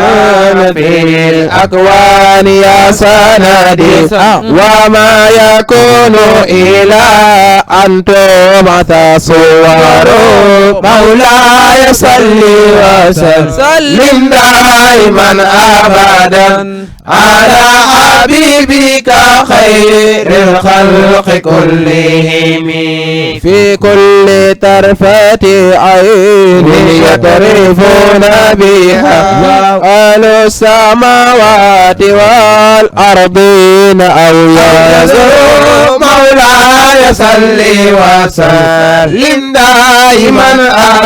في الأكوان يا سندي وما يكون إلى أن تبعث صور مولاي صل وسلم دائما أبدا على حبيبك خير الخلق كلهم في كل طرفة عين يطرفون بها أهل السماوات والأرضين أو يزور مولاي صل وسلم دائما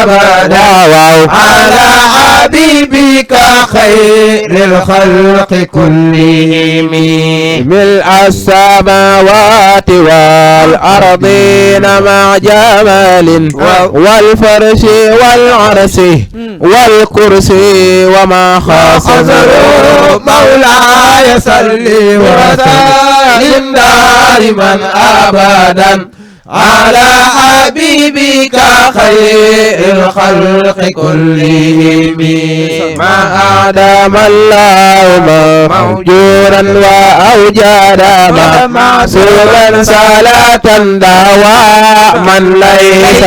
أبدا على حبيبك خير الخلق كلهم ملء السماوات والأرضين مع جمال والفرش والعرش والكرسي وما خسروا مولاي صل وسلم دائما أبدا على حبيبك خير الخلق كلهم ما أعدم الله موجودا وأوجد معصوما صلاة دواما ليس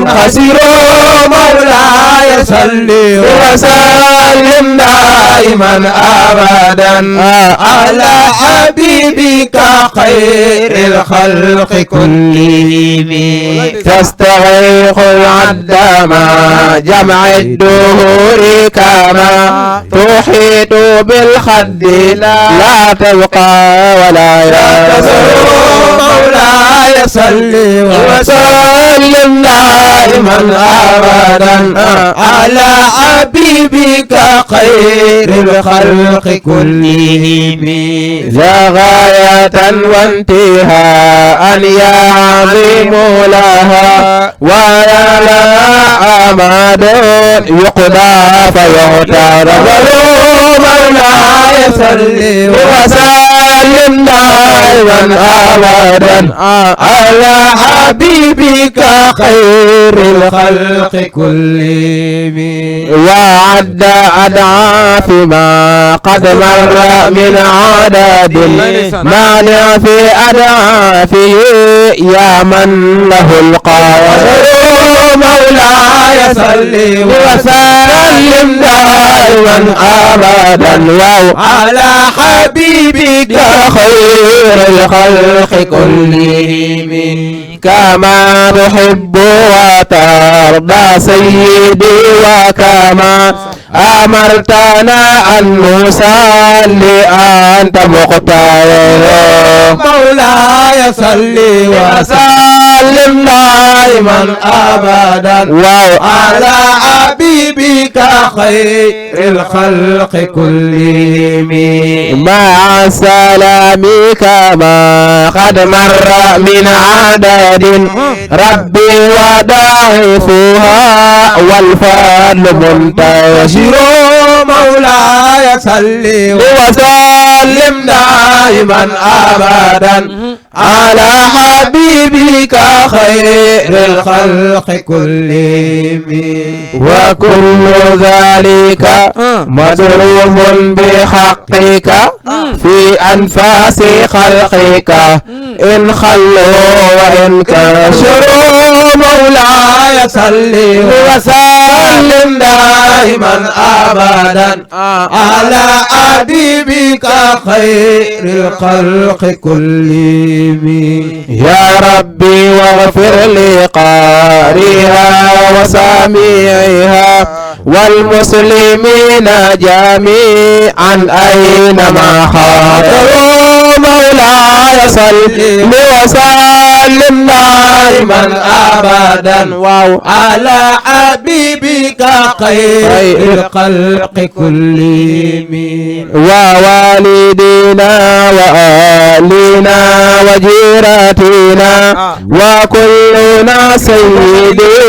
خسروا مولاي صل وسلم دائما أبدا على حبيبك خير الخلق كلهم كلهم تستغيق العد مع جمع الدهور كما تحيط بالخد لا تبقى ولا يزول مولاي صل وسلم دائما ابدا على حبيبك خير الخلق كلهم لا غاية وانتهاء يا عظيم لها ويا لها أمد يقضى فيغتر مولاي صل وسلم دائما أبدا على حبيبك خير الخلق كلهم وعد أدعى فيما قد مر من عدد مانع في أدعافه يا من له القادر مولاي صل وسلم دائما أبدا على حبيبك خير الخلق كلهم كما تحب وترضى سيدي وكما أمرتنا أن نصلي أنت مختار مولاي صل وسلم دائما أبدا على حبيبك خير الخلق كلهم مع السلام كما قد مر من عدد ربي وضعيفها والفضل منتشر مولاي صل وسلم دائما أبدا على حبيبك خير الخلق كلهم وكل ذلك مضروب بحقك في أنفاس خلقك إن خلوا وإن كشروا مولاي صل وسلم دائما أبدا على حبيبك خير الخلق كلهم يا ربي واغفر لقارئها وسامعها والمسلمين جميعا أينما خاطروا مولاي صل وسلم دائما أبدا على حبيبك خير الخلق كلهم ووالدينا وآلنا وجيراتنا وكلنا سيدي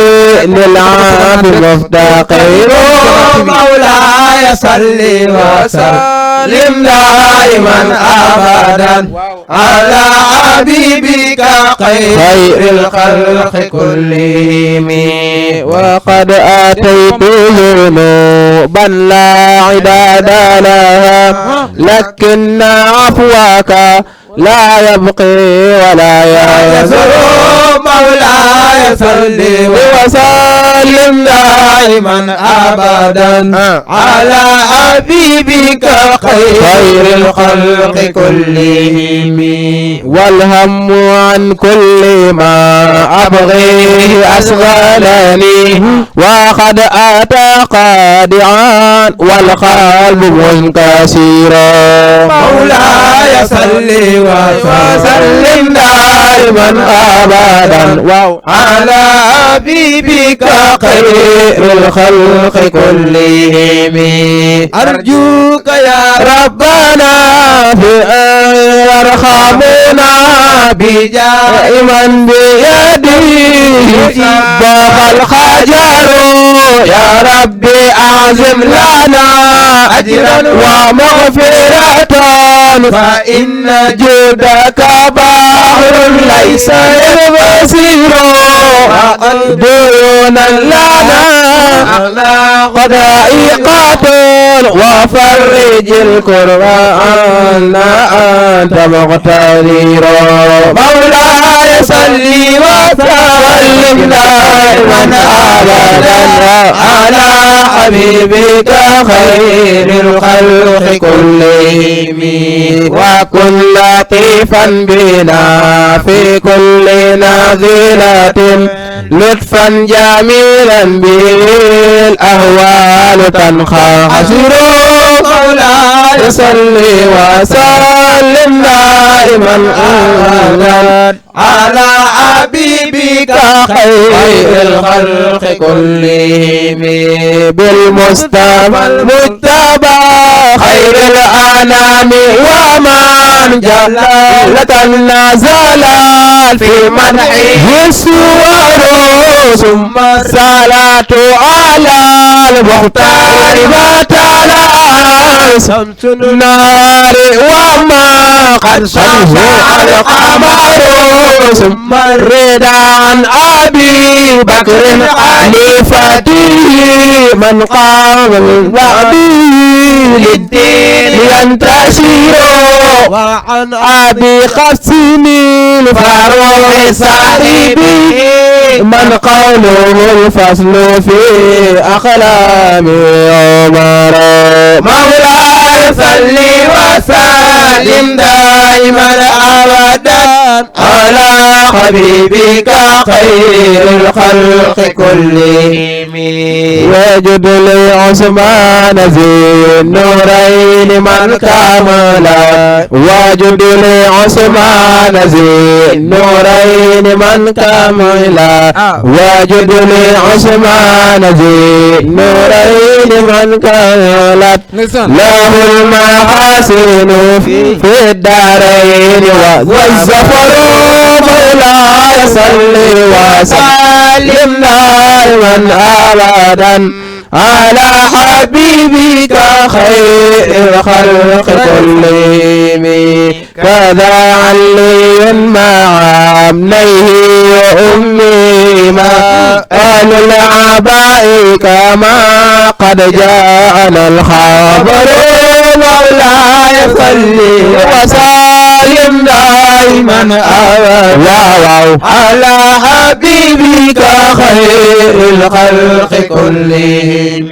للعافي مفتقر مولاي صل وسلم دائما أبدا على حبيبك خير الخلق كلهم وقد آتيت ذنوبا لا عداد لها لكن عفوك لا يبقي ولا يزول مولاي صل وسلم دائما أبدا على حبيبك خير الخلق كلهم والهم عن كل ما أبغيه أشغلني وقد أتى قادعا والقلب منكسرا مولاي صل وسلم دائما أبدا على حبيبك خير الخلق كلهم أرجوك يا ربنا في يرحمنا دائما بيده ضاق الخجر يا ربي أعزم لنا أجرا ومغفرة فإن جودك بحر ليس يبصر ديونا لنا قضائقات وفرج القرآن أنت مقتدر مولاي صل وسلم دائما أبدا على حبيبك خير الخلق كلهم وكن لطيفا بنا في كل نازلة لطفا جميلا به الأهوال تنخسر مولاي صل وسلم دائما أبدا على حبيبك خير الخلق كلهم بالمصطفى المجتبى خير الأنام ومن جلالة نزل في مدحه السور ثم الصلاة على المختار وتعالى شمس النار وما قد شاع القمر ثم الرضا عن أبي بكر خليفته من قام من بعده للدين ينتشر وعن أبي قاسم الفاروق صاحبه من قوله الفصل في أقلام عمر مولاي صل وسلم دائما أبدا على حبيبك خير الخلق كلهم وجد لعثمان ذي النورين من كاملا وجد لعثمان ذي النورين من كاملا وجد لعثمان ذي النورين من كاملت له المحاسن في الدارين والزفر مولاي صل وسلم دائما ابدا على حبيبك خير الخلق كلهم كذا علي مع ابنيه وامي ما اهل العباء كما قد جاءنا الخبر مولاي صل وسلم دائما ابدا على حبيبك خير الخلق كلهم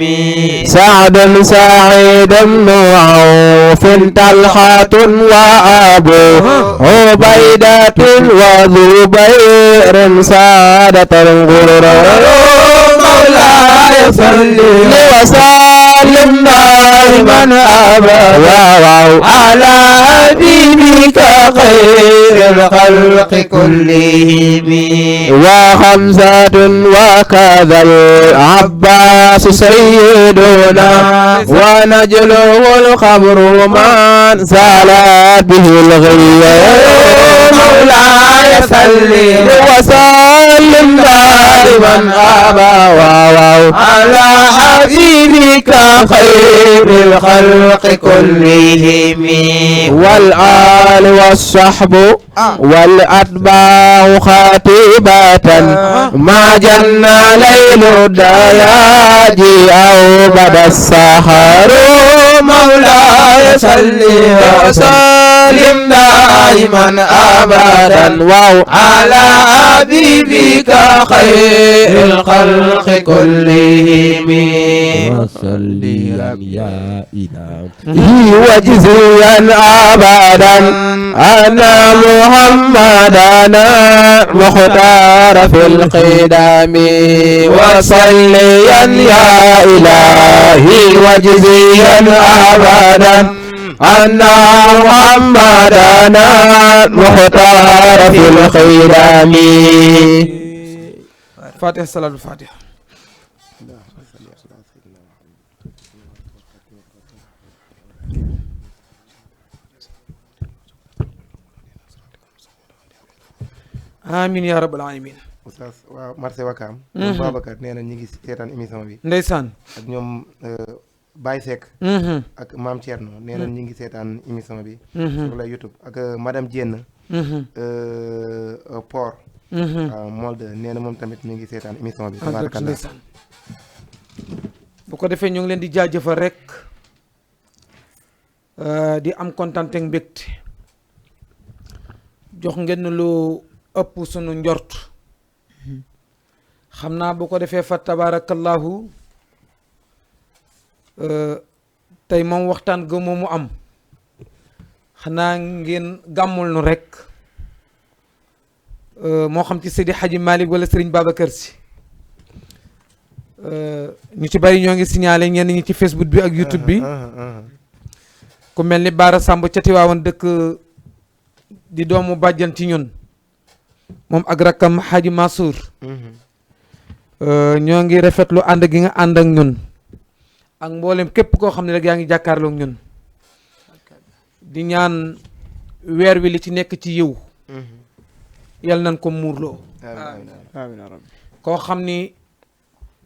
سعد سعيد بن عوف طلحة وأبو عبيدة وزبير سادة الغرر مولاي صل وسلم دائما أبدا على حبيبك خير الخلق كلهم وخمسة وكذا العباس سيدنا ونجله الخبر من زالت به الغياب مولاي صل وسلم دائما أبدا على حبيبك خير الخلق كلهم والآل والصحب والأتباع خاتبة ما جن ليل الدياجي أو بدا السحر مولاي صل وسلم دائما أبدا على حبيبك خير الخلق كلهم وصليا يا إله وجزيا أبدا أنا محمدنا مختار في القدم وصليا يا إلهي وجزيا أبدا أن محمدنا مختار في القدم فاتحة صلاة الفاتحة. amiin yaa rabbal aalamiin. Oustaz waaw marché Wakaam. ñoom Babacar nee na ñu ngi seetaan émission bi. ndeysaan. ak ñoom Baye Seck. ak Maam Thierno nee na ñu ngi seetaan émission bi. sur la YouTube ak madame Diène. Port. waaw Molde nee na moom tamit mi ngi seetaan émission bi. tabarakallah. bu ko defee ñu ngi leen di jaajëfal rek di am kontaan ak mbégte jox ngeen lu ëpp sunu njort xam naa bu ko defee fa tabarakallahu tey moom waxtaan ga moomu am xanaa ngeen gàmmul nu rek moo xam ci Seydi Hadji Malick wala Serigne Babacar Sy ñu ci bari ñoo ngi signalé ñenn ñi ci Facebook bi ak YouTube bi ku mel ni Baara Samb ca Tiwaawan dëkk di doomu bàjjan ci ñun moom ak rakkam Hadji Mansour ñoo ngi rafetlu ànd gi nga ànd ak ñun ak mboolem képp koo xam ne rek yaa ngi jàkkaarloog ñun di ñaan weer wi li ci nekk ci yiw yal nañ ko muurloo koo xam ni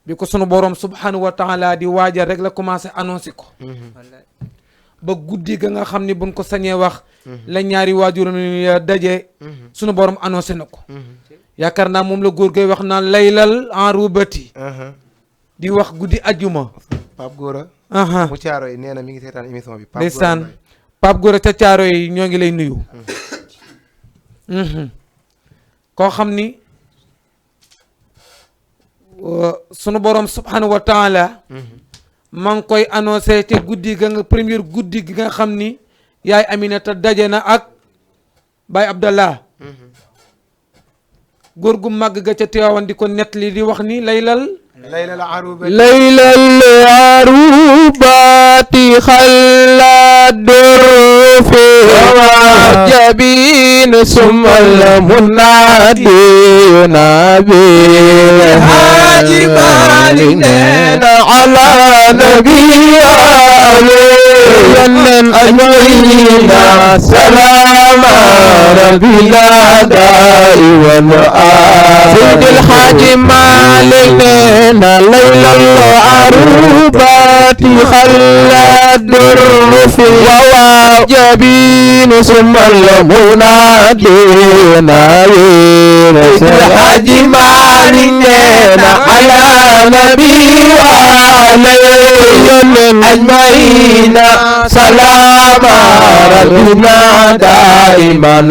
bi ko sunu borom subhanahu wa taala di waajal rek la commencé annoncé ko ba guddi ga nga xam ni buñ ko sañee wax la ñaari waajuram ya daje sunu borom annoncé na ko yaakaar naa moom la góor gay wax naan laylal arubati di wax guddi ajjuma Pape Gora mu caaro yi nee na mi ngi seetaan émission bi ndeysaan Pape Gora ca caaro yi ñoo ngi lay nuyu koo xam ni sunu borom subhanahu wa taala maa ngi koy annoncé ca guddi ga nga première guddi gi nga xam ni yaay Aminata daje na ak Baye Abdallah góor gu màgg ga ca Tiwaawan di ko nettali di wax ni laylal arubati xalla durfi wa jabin sumal munadi nabi Haji Malik nena ala nabi yannen ajmaina salama rabbina daiwan Seydil Haji Malik nena laylal arubati xalla durfi wa jabin sumal munadi nabi Seydil Haji Malik nena ala nabi wa alayhim ajmain salama rabbina daiman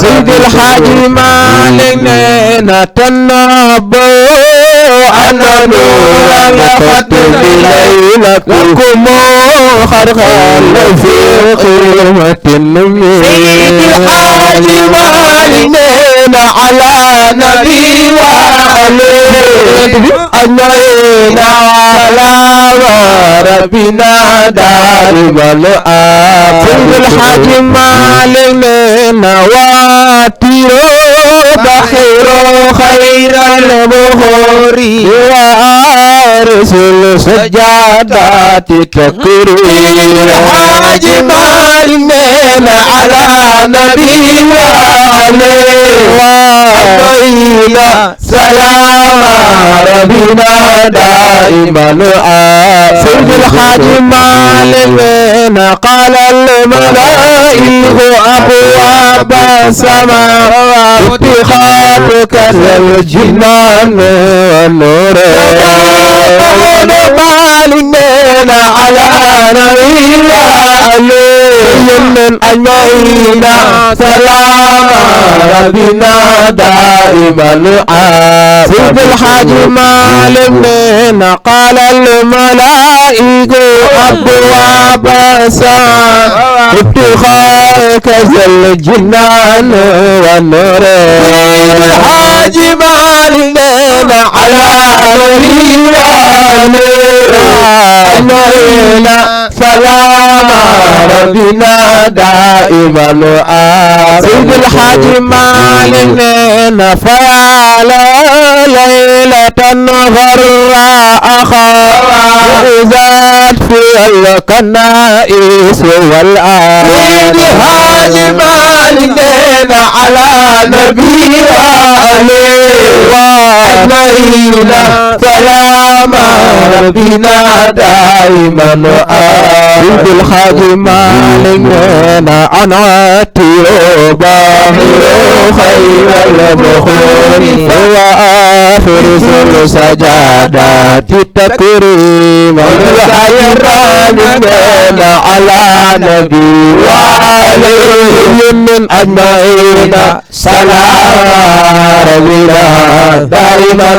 Seydil Haji Malik nena tanabbu anna nuran khatmi laylakum kharkhal fi qilmatin Seydil Haji Malik nena ala nabi wa alayhim ajmain salama rabbina daiman Seydil Haji Malik nena watiro bakhiro khairal bukhuri wa arsul sajadati takrir Haji Malik nena ala nabi wa alayhi salama rabbina daiman Seydil Haji Malik nena qala al malaa'ika abwaab as-samaawaati فتحاتك للجنان والنور مالنا على نبينا عليهم أجمعين سلام ربنا دائما سيد الحاج مالنا قال الملائكة أبواب السماء افتخارك ذا الجنان والنور الحاج مالنا على نبينا علينا سلام ربنا دائما سيد الحاج مالنا فيا ليلة غراء خاذت في الكنائس والآل الحاج مالنا على نبينا علينا سلام ربنا دائما سيد الحاج مالنا أنعتي باهر خير البخور وآخر سجادات التكريم الخير على نبي وعليه من أجمعين سلام ربنا دائما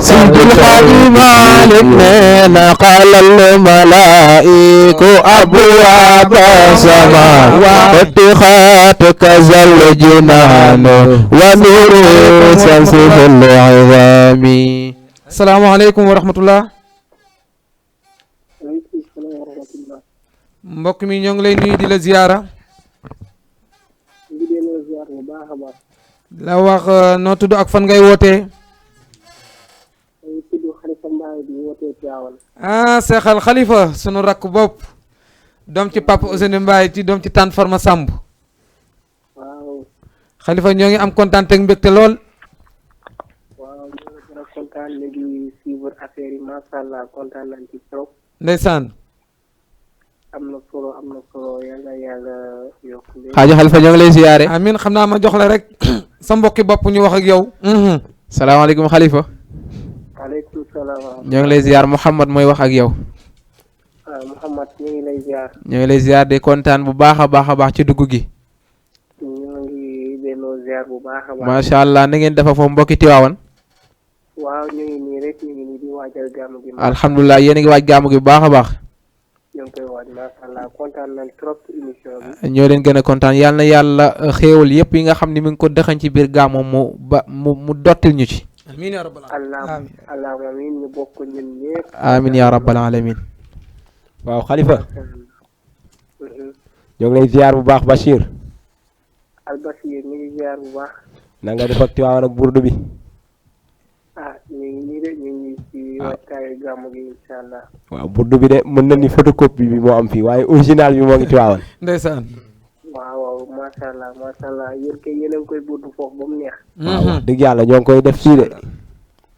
سيد الخادم علمنا قال الملائك أبواب السماء وفتحت كذا الجنان ونور شمس العظام. salaamaaleykum wa rahmatullah. mbokk mi ñoo ngi lay nuyu di la ziyaara. la wax noo tudd ak fan ngay wootee. ah Seexal Xalifa sunu rakk bopp. doom ci Papa Ousseynou Mbaye ci doom ci Tànn Farma Samb. Xalifa ñoo ngi am kontaan teg mbégte lool. waaw ñu ngi gën a kontaan léegi suivre affaire yi macha allah kontaan nañ ci trop. ndeysaan. am na solo yàlla yokk leen. Xaaji Xalifa ñoo ngi lay ziyaare. amin xam naa ma jox la rek sa mbokki bopp ñu wax ak yow. salaamaaleykum Xalifa. waaleykum salaam. ñoo ngi lay ziyaar Mouhamad mooy wax ak yow. Mouhamad ñu ngi lay ziar. ñoo ngi lay ziyaar di kontaan bu baax a baax ci dugg gi. ñoo ngi delloo ziar bu baax a baax. macha allah na ngeen dafa foofu mbokki Tiwaawan. waaw ñu ngi nii rek ñu ngi nii di waajal gàmmu gi. alhamdulilah yéen a ngi waaj gàmmu gi bu baax a baax. ñoo ngi koy waaj macha allah kontaan nañ trop ci émission bi. ñoo leen gën a kontaan yal na yàlla xéewal yëpp yi nga xam ne mi ngi ko dëxañ ci biir gàmmu mu dottil ñu ci. amiin yaa rabbal alamin. allahumma amiin ñu bokk ñun ñëpp. amiin yaa rabbal alamin. waaw Xalifa. ñoo ngi lay ziar bu baax Bachir. al Bachir ñu ngi ziar bu baax. na nga def ak Tiwaawan ak burdu bi. ñu ngi nii de ñu ngi ci waajtaayu gàmmu gi incha allah. waaw burdu bi de mën na ni photocopie bi moo am fii waaye original bi moo ngi Tiwaawan. ndeysaan. waaw macha allah yéen kay yéen a ngi koy burdu foofu ba mu neex. waaw wax dëgg yàlla ñoo ngi koy def fii de.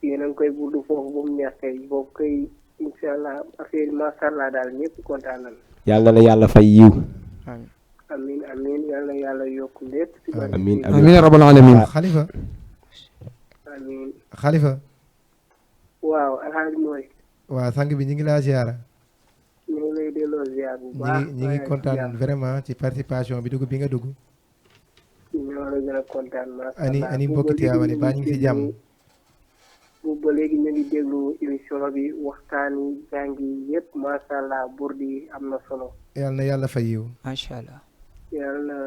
yéen a ngi koy burdu foofu ba mu neex kay boobu kay incha allah affaire yi macha allah daal ñëpp kontaan nañu. yàlla na yàlla fay yiw. amiin yàlla na yàlla yokk lépp. amiin amiin rabbal alamin. Xalifa. amiin. Xalifa. waaw alhaji mooy. waaw sang bi ñu ngi laa ziara. ñu ngi lay delloo ziar bu baax. ñu ngi kontaan vraiment ci participation bi dugg bi nga dugg. ñoo la gën a kontaan macha allah. ani mbokki Tiwaawan yi baa ñu ngi si jàmm. ba léegi ñu ngi déglu émission bi waxtaan yi jàng yi yëpp macha allah burdi am na solo. yal na yàlla fay yiw. macha allah. yal na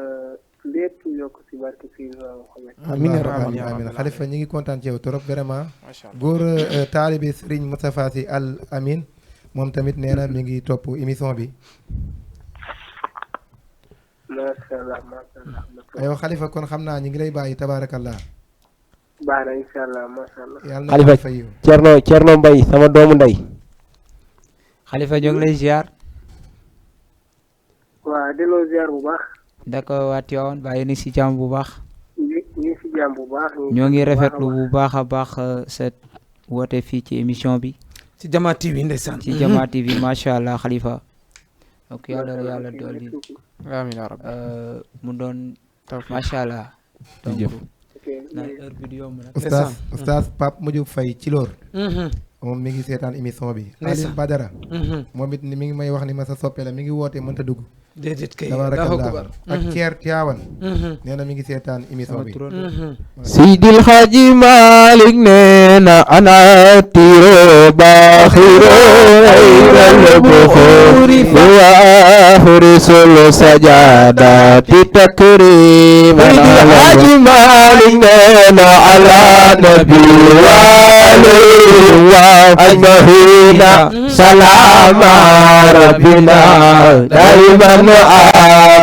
lépp yokk si barke fii Muhammad. amiin Xalifa ñu ngi kontaan ci yow trop vraiment. góor taalibi Serigne Moustapha Sy Al Amin moom tamit nee na mi ngi topp émission bi. macha allah. aywa Xalifa kon xam naa ñu ngi lay bàyyi tabaarakallah. baax na incha allah macha allah. yàlla na fay yiw. Cerno Mbay sama doomu ndey. Xalifa ñoo ngi lay ziar. waaw delloo ziar bu baax. d'accord waa Tiwaawan bàyyi ni si jàmm bu baax. ñu ngi si jàmm bu baax. ñoo ngi rafetlu bu baax a baax sa woote fii ci émission bi. ci Jama TV ndeysaan. ci Jama TV macha allah Xalifa. ok yàlla dolli. amiin yaa rabbi. mu doon macha allah. donc na heure bi du yomb nag. Oustaz Pape Modou Faye ci loor. moom mi ngi seetaan émission bi. Aline Badara. moom it mi ngi may wax ni ma sa soppe la mi ngi woote mënta dugg. déedéet kay tabarakallah ak Ceer Tiwaawan. nee na mi ngi seetaan émission bi. Seydil Hadji Malick nee na ana tiro baaxiro ayral buxuri wa ahrisul sajadati takriman Seydil Hadji Malick nee na ala nabi wa alayhi wa ajmahina salama rabbina daiman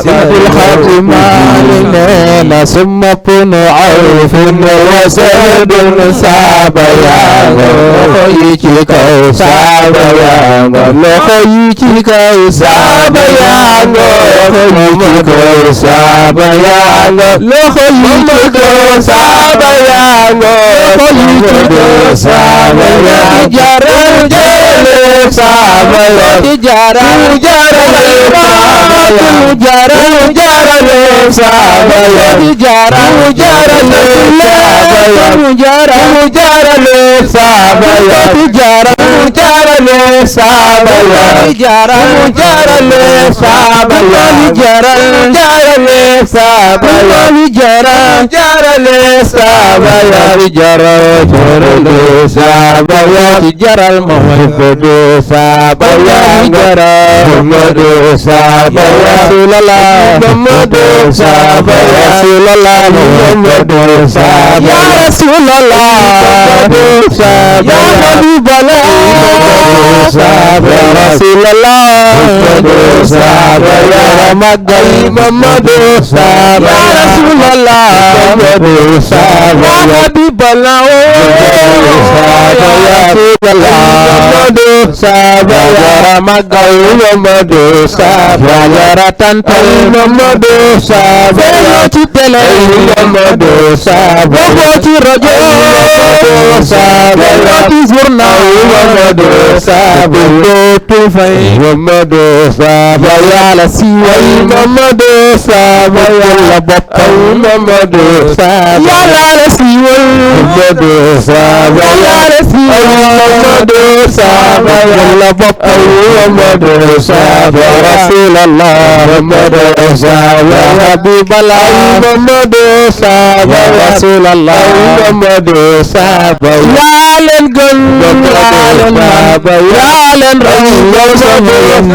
Seydil Hadji Malick nee na summa punu awfun wa saydun saaba yaango loxo yi ci kaw saaba yaango loxo yi ci kaw saaba yaango loxo yi ci kaw saaba yaango loxo yi ci kaw saaba yaango loxo yi ci kaw saaba yaango jaral jaral saaba yaango jaral jaral jaral jaral saaba yaango jaral jaral saaba yaa fi jara jarale saaba yaa fi jara jarale saaba yaa fi jaral Muhammadu saaba yaa fi jara Muhammadu saaba yaa Rasulallah Muhammadu saaba yaa Rasulallah Muhammadu saaba yaa Rasulallah Muhammadu saaba yaa Habiballah saaba yaa Rasulallah Muhammadu saaba yaa Magal Muhammadu saaba yaa Rasulallah Muhammadu saaba yaa Habiballah saaba yaa Rasulallah Muhammadu saaba yaa Magal Muhammadu saaba yaa Ratantal Muhammadu saaba yaa ci télé Muhammadu saaba yaa ci rajo saaba yaa ci journal Muhammadu saaba dootul fay Muhammadu saaba yaa la siiwal Muhammadu saaba yaa la boppam Muhammadu saaba yaa la siiwal Muhammadu saaba yaa la siiwal Muhammadu saaba yaa la boppam Muhammadu saaba Rasulallah Muhammadu saaba Habiballah Muhammadu saaba Rasulallah Muhammadu saaba yaa leen gën yaa leen saaba yaa leen raw Muhammadu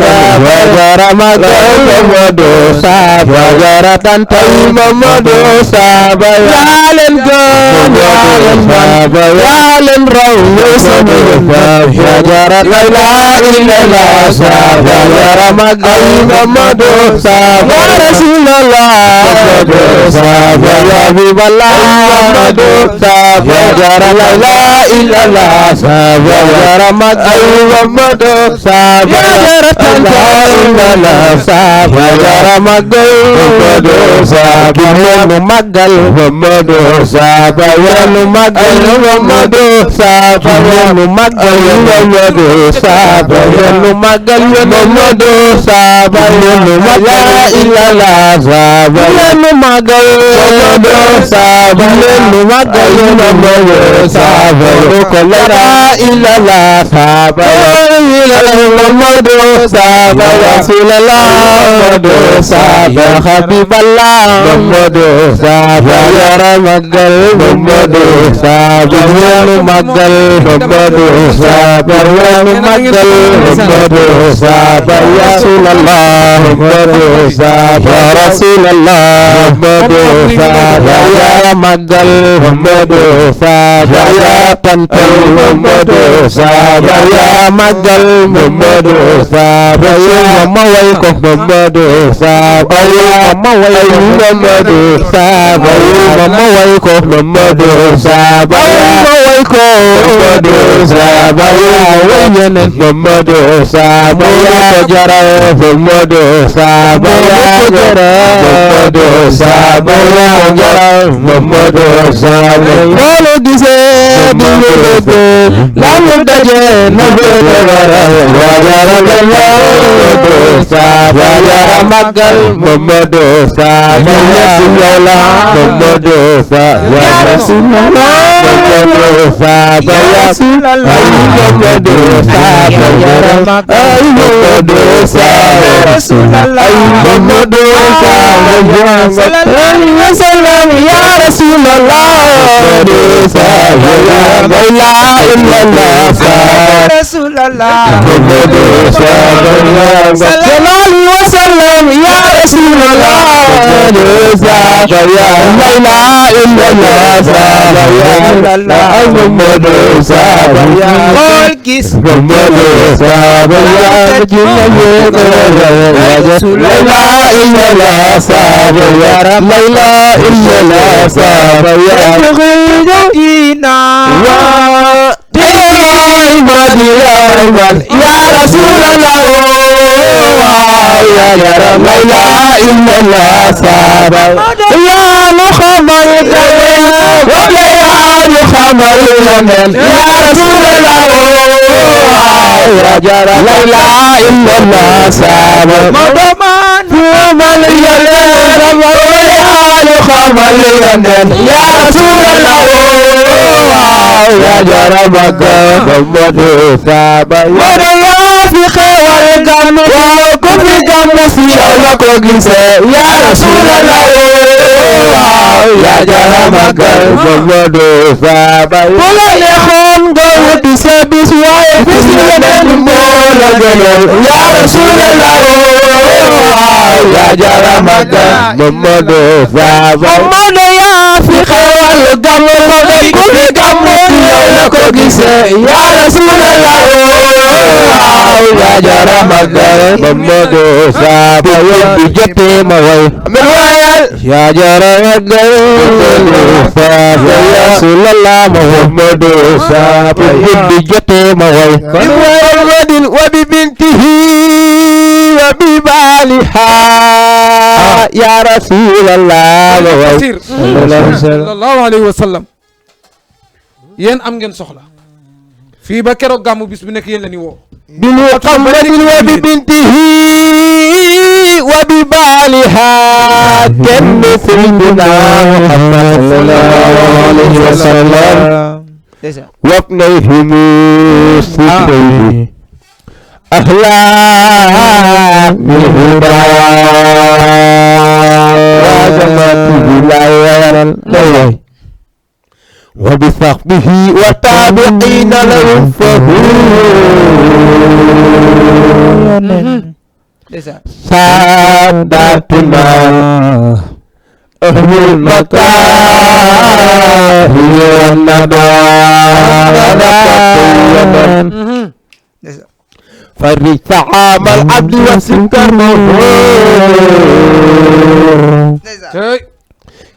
saaba jaramaga Muhammadu saaba jaratantal Muhammadu saaba yaa leen gën yaa leen saaba yaa leen raw Muhammadu saaba jarat la ilaha illallah saaba jaramaga Muhammadu saaba Rasulallah Muhammadu saaba Habiballah Muhammadu saaba jarat la ilaha illallah saaba jaramaga Muhammadu saaba jaratantal illallah saaba jaramaga Muhammadu saaba nu magal Muhammadu saaba nu magal Muhammadu saaba nu magal Muhammadu saaba nu magal Muhammadu saaba nu magal illallah saaba nu magal Muhammadu saaba nu magal Muhammadu saaba ko la illallah saaba Muhammadu saaba Rasulallah Muhammadu saaba Habiballah Muhammadu saaba yara magal Muhammadu saaba nu magal Muhammadu saaba nu magal Muhammadu saaba Rasulallah Muhammadu saaba Rasulallah Muhammadu saaba yara magal Muhammadu saaba ya tantal Muhammadu saaba ya magal Muhammadu saaba ya maway ko Muhammadu saaba ya maway Muhammadu saaba ya maway ko Muhammadu saaba ya maway ko Muhammadu saaba ya wayene Muhammadu saaba ya jara Muhammadu saaba ya jara Muhammadu saaba ya jara Muhammadu saaba wala gise di ko lamu daje na Muhammadu saaba ya magal Muhammadu saaba ya Rasulullah Muhammadu saaba ya Rasulullah Muhammadu saaba ya Rasulullah Muhammadu saaba ya Muhammadu saaba ya Rasulullah Muhammadu saaba ya Rasulullah ya Rasulullah Muhammadu saaba ya la illallah saaba Rasulullah Muhammadu saaba ya sallallahu wa sallam ya Rasulullah Muhammadu saaba ya la illallah saaba ya Muhammadu saaba ya gis Muhammadu saaba ya Rasulullah la illallah saaba ya la illallah saaba ya ina ya Rasulullah ya Rabb la ilaha illallah saaba ya Muhammad ya Muhammad ya Rasulullah ya Rabb la ilaha illallah saaba Muhammad ya ya Rasulullah ya jarabaka Muhammadu saaba ya fi xewal gam ko fi gam si la ko gise ya Rasulullah yaa jara magal Mamadou Sabay bu la neexoon nga wuti sa bis waaye bis yeneen moo la gënal yaa Rasulallah yaa jara magal Mamadou Sabay Mamadou yaa fi xewal gàmmu ko day ku fi gàmmu yow la ko gisee yaa Rasulallah yaa jara magal Mamadou Sabay bi jotee ma way yaa jara magal Mamadou Sabay yaa Rasulallah Mamadou Sabay bi jotee ma way wadin wa bi bintihi wa bi baliha ya Rasulallah sallallahu alayhi wa sallam yéen am ngeen soxla fii ba keroog gàmmu bis bu nekk yéen la ni woo bil Muhammadin wa bi bintihi wa bi baliha kenn sayyidina Muhammad sallallahu alayhi wa sallam وابنيهم سيدي أهلا بالهدى وجماته لا يرى وبصحبه وتابعين لهم فهو ساداتنا أهل المكاره والندى فرج طعام العبد والسكر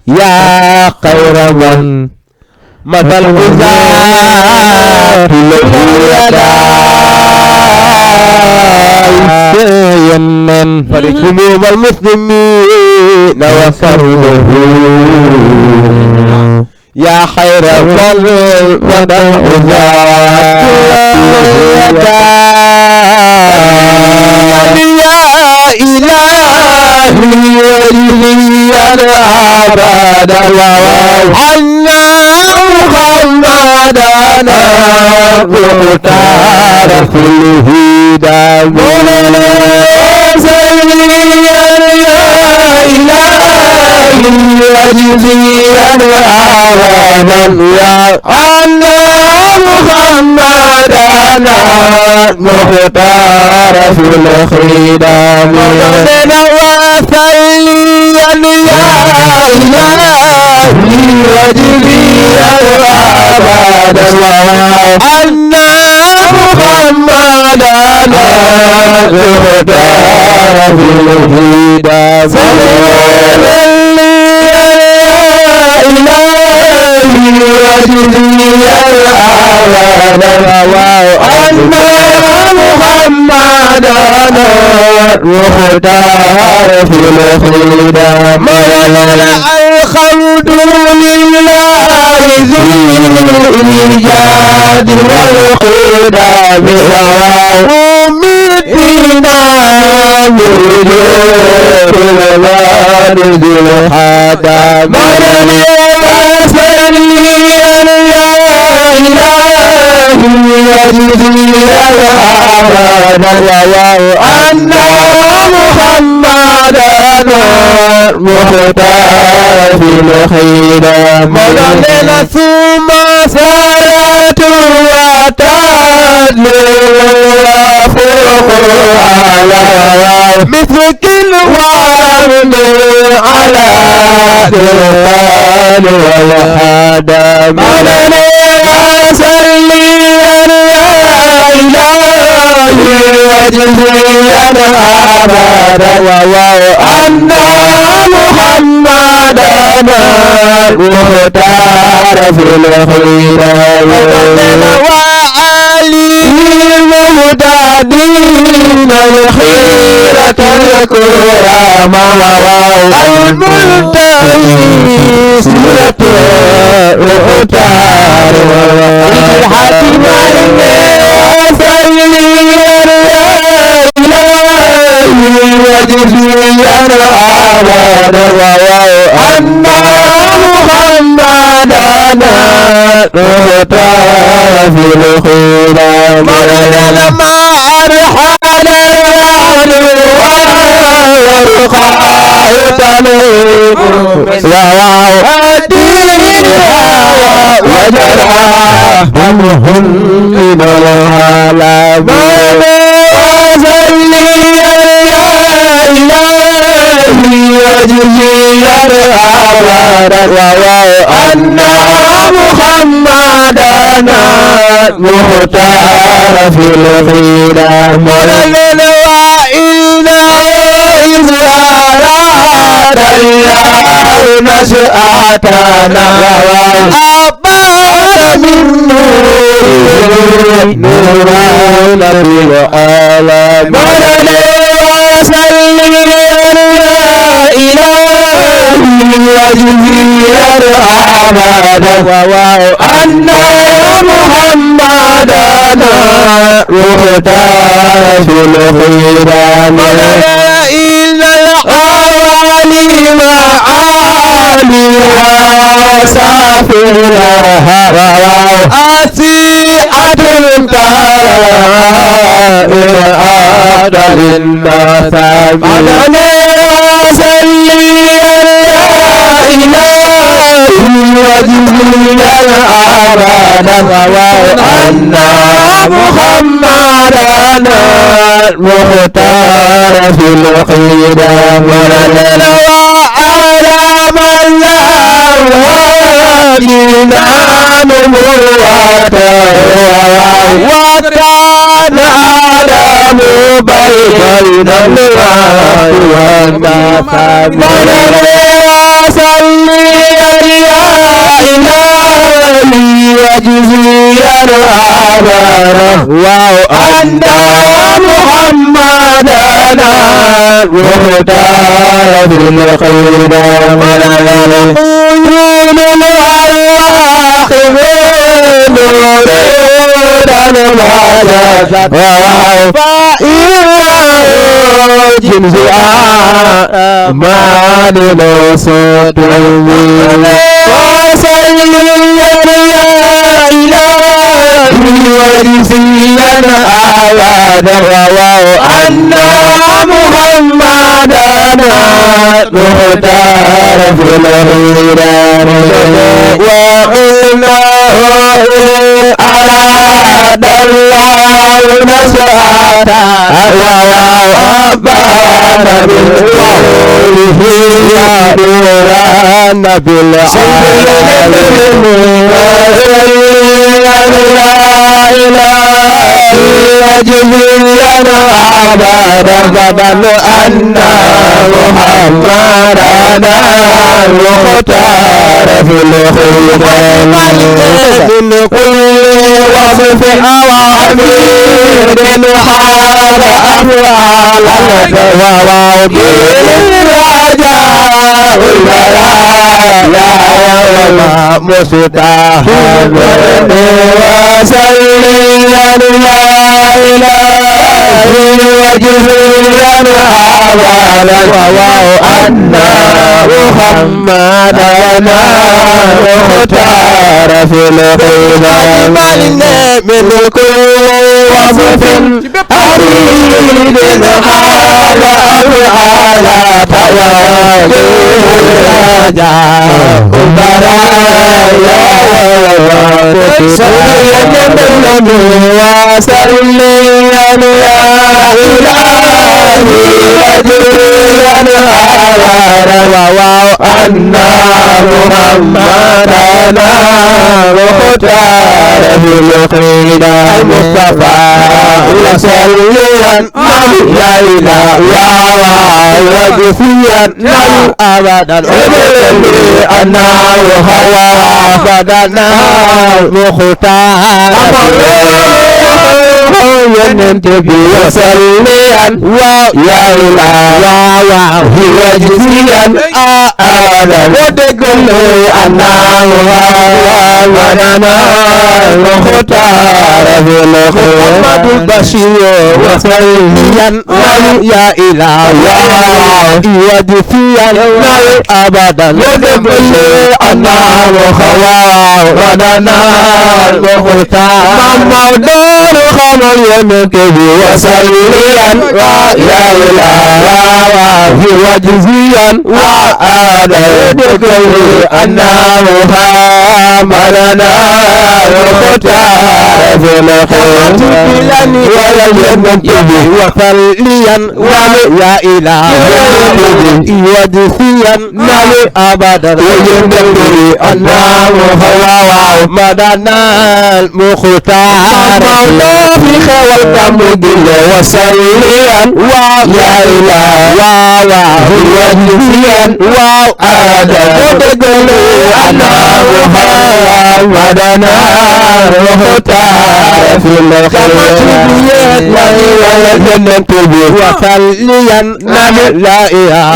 يا خير من مدى الغزاة له يداي فرج هموم المسلمين وفرده يا خير من مدى الغزاة يا إلهي ولي العباد عنا محمدنا مختار في الهدى مختار في الخدام مولانا وثليا يا إلهي وجلي الأبد أن محمدنا مختار في الخدام مختار في الخلد مولانا الخلد لله ذو الإيجاد والقدام ومدنا مرجوك الوارد الحدام مولانا سلي يا إلهي وجزي الأبد أن محمدنا مختار في الخير مولانا ثم صلاة وتدلو فوق على مثل الورد على القرآن والهدى مولانا صلي يا إلهي وجزي الأبد أن محمدنا مختار في الخير وعلي المهتدين الخيرة الكرام المنتهي سورة الأوتار الحاتم وصلي وجزي الأبد أن محمدنا مختار في الخير مولانا ما أرحل الوعد والرخاء تنوب من العالم وصلي يا إلهي وجزيا أبدا وأن محمدنا مختار في الخير مولد وإنه إذ أراد الله نشأتنا أبان من نورنا في العالم مولد وصلي إلهي وجزيا أبدا وأن محمدنا مختار في الخير إلى العالم عاليها سافرها أسيئة إلى المثل وصلي وجزيا أبدا وأن محمدنا المختار في الخير ولنا وعلى من له جنان مروته وكان آدم بين الماء والناس وصلي يا إلهي وجزيا أبدا وأن محمدنا مختار في الخير عيون الأرواح فإنه جنس أمان صوت وصلي يا إلهي وجزيا أبدا وأن محمدنا مختار في الهيران وإنه أراد الله نشأته وأبان بالقوله نوران بالعالم وجزيا أبدا أن محمدنا المختار في الخير من كل وصف أوامر حال أفعال بالرجاء البرايا ومستحب وصلي يا إلهي وجزيا أبدا وأن محمدنا مختار في الخير من كل وصف أريد حال أفعال رجاء البرايا وصلي يا إلهي وجزيا أبدا وأن محمدنا مختار في الخير المصطفى وصليا يا إلهي وجزيا أبدا أنا وهوى فدنا مختار ينتبه وصليا يا إلهي وجزيا أبدا وتقول أنا وهوى مختار في الخير محمد البشير وصليا يا إلهي وجزيا أبدا وتقول أنا وهوى مختار محمد ينكب وصليا ويا إله وجزيا وآدتك أن محمدنا المختار في الخير ولا ينكب وصليا ويا إله وجزيا نبي أبدا ينكب أن محمدنا المختار في خير الدم وصليا ويا إله وجزيا وآدتك أن محمدنا المختار في الخير وصليا لا إله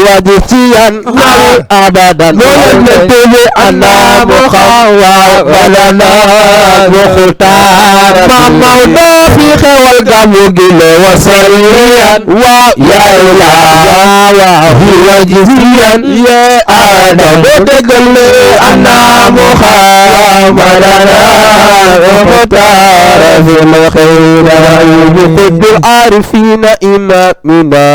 وجزيا أبدا نكتب أن محمدنا المختار موضوع في خير الدم وصليا ويا إله وجزيا يا آدم تقل أن محمدنا المختار في الخير يحب العارفين إمامنا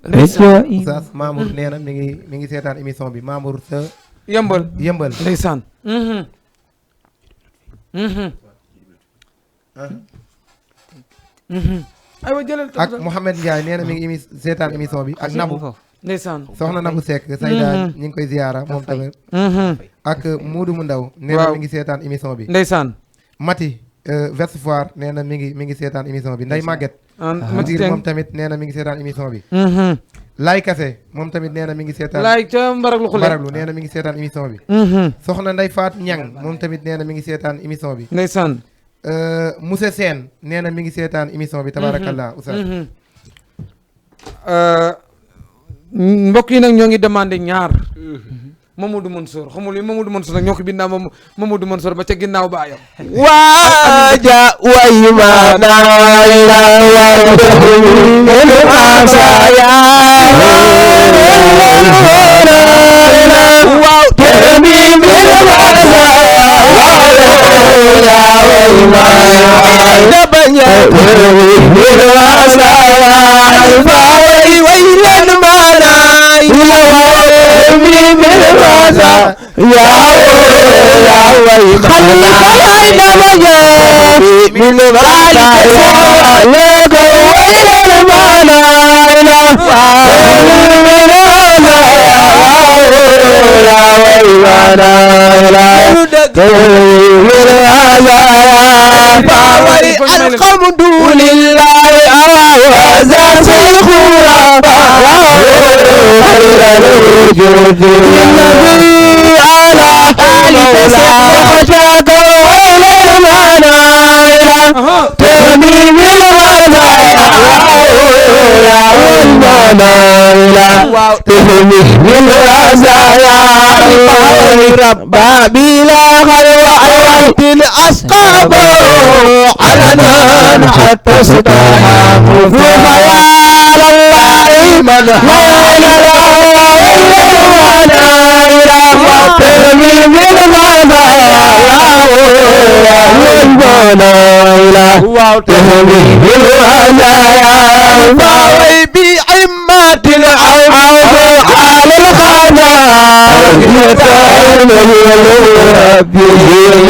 Oustaz Mamour nee na mi ngi seetaan émission bi Mamour sa yëmbal ndeysaan aywa jëlal ak Mouhamed Ndiaye nee na mi ngi seetaan émission bi ak Nabou ndeysaan soxna Nabou Seck Sayda ñu ngi koy ziyaara moom tamit ak Moodu mu ndaw nee na mi ngi seetaan émission bi ndeysaan Mati West Foire nee na mi ngi seetaan émission bi Ndeye Maguette Mati moom tamit nee na mi ngi seetaan émission bi Laay Kase moom tamit nee na mi ngi seetaan laay ca Mbaraglu nee na mi ngi seetaan émission bi soxna Ndeye Fatou Niang moom tamit nee na mi ngi seetaan émission bi ndeysaan Moussa Sène nee na mi ngi seetaan émission bi tabarakallah Oustaz mbokk yi nag ñoo ngi demandé ñaar Mamadou Mansour xamul yi Mamadou Mansour nag ñoo ko bindaa moom Mamadou Mansour ba ca ginnaaw baayam waaja waymana ila الحمد لله وهذا سيخورا الوجود النبي على آله وصحبه والمنايا تميم الغنايا والمنايا تميم الغزايا ربا بلا غير عوات الأسقاب علنا حتى استهام فخيال الله من حال ترميم المنايا والمنايا ترميم المنايا فاوي بعمات العوض على الخنايا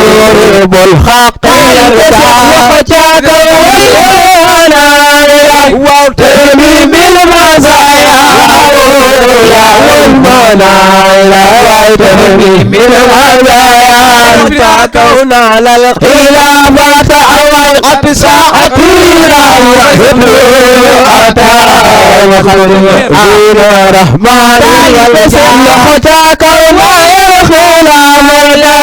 يضرب الحق يرتاح وترميم المزايا والمنايا ترميم المزايا فكون على الخلافة أوقات ساعتنا أتى وخير رحمن يلتاك وما يرخل عملا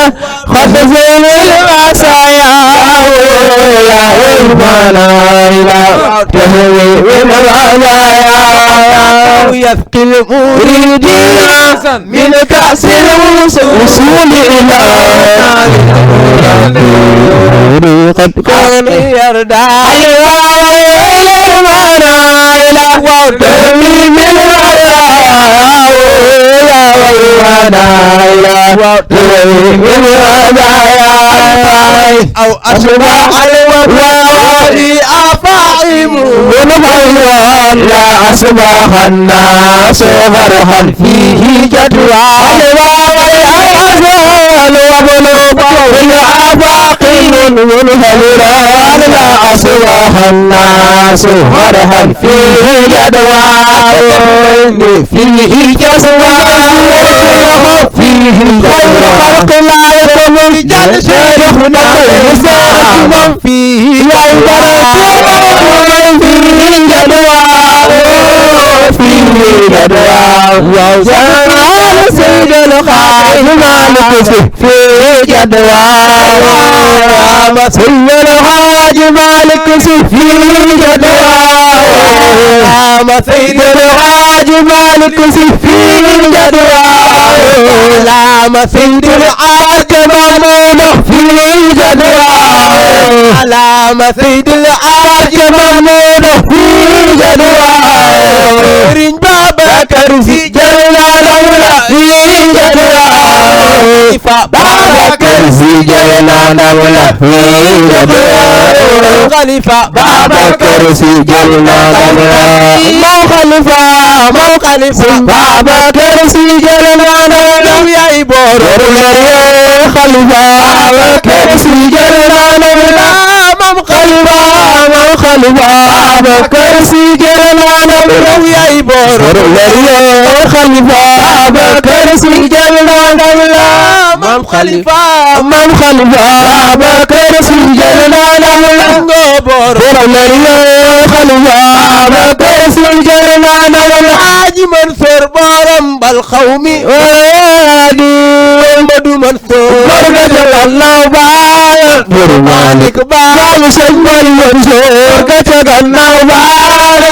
خفز المسايا يا المنايا تهوي المنايا يثقي المريدين من كأس الوصول إلى قد كان يردى المنايا وتهوي أو أشبع الوفاء لي أفاعم من غيران لا أصبح الناس فرحا فيه جدوى الأزال وبلوغ الآفاقين من غيران لا أصبح الناس فرحا فيه جدوى فيه جدوى فيه خير خلق لا يكون رجال شيخنا من فيه فيه جدوى فيه جدوى وزمان سيد الخاتم مالك فيه جدوى سيد الحاج مالك فيه جدوى سيد الحاج مالك فيه جدوى علامة سيد الحاج مامون فيه جدوى علامة سيد الحاج مامون فيه جدوى رين بابا كرسي جلنا دولة فيه جدوى بابا كرسي جلنا دولة فيه جدوى خليفة بابا كرسي جلنا دولة مو خليفة بابا كرسي جلنا دولة يا إبور خليفة بابا كرسي جلنا دولة مو خليفة بابا كرسي جلنا دولة يا إبور خليفة بابا كرسي جلنا دولة مو خليفة بابا كرسي جلنا دولة ngobor خليفة بابا كرسي جلنا دولة حاج منصور بارم بالخومي وادي مدو منصور قدر الله باير برمانك باير سنبال منصور قدر الله باير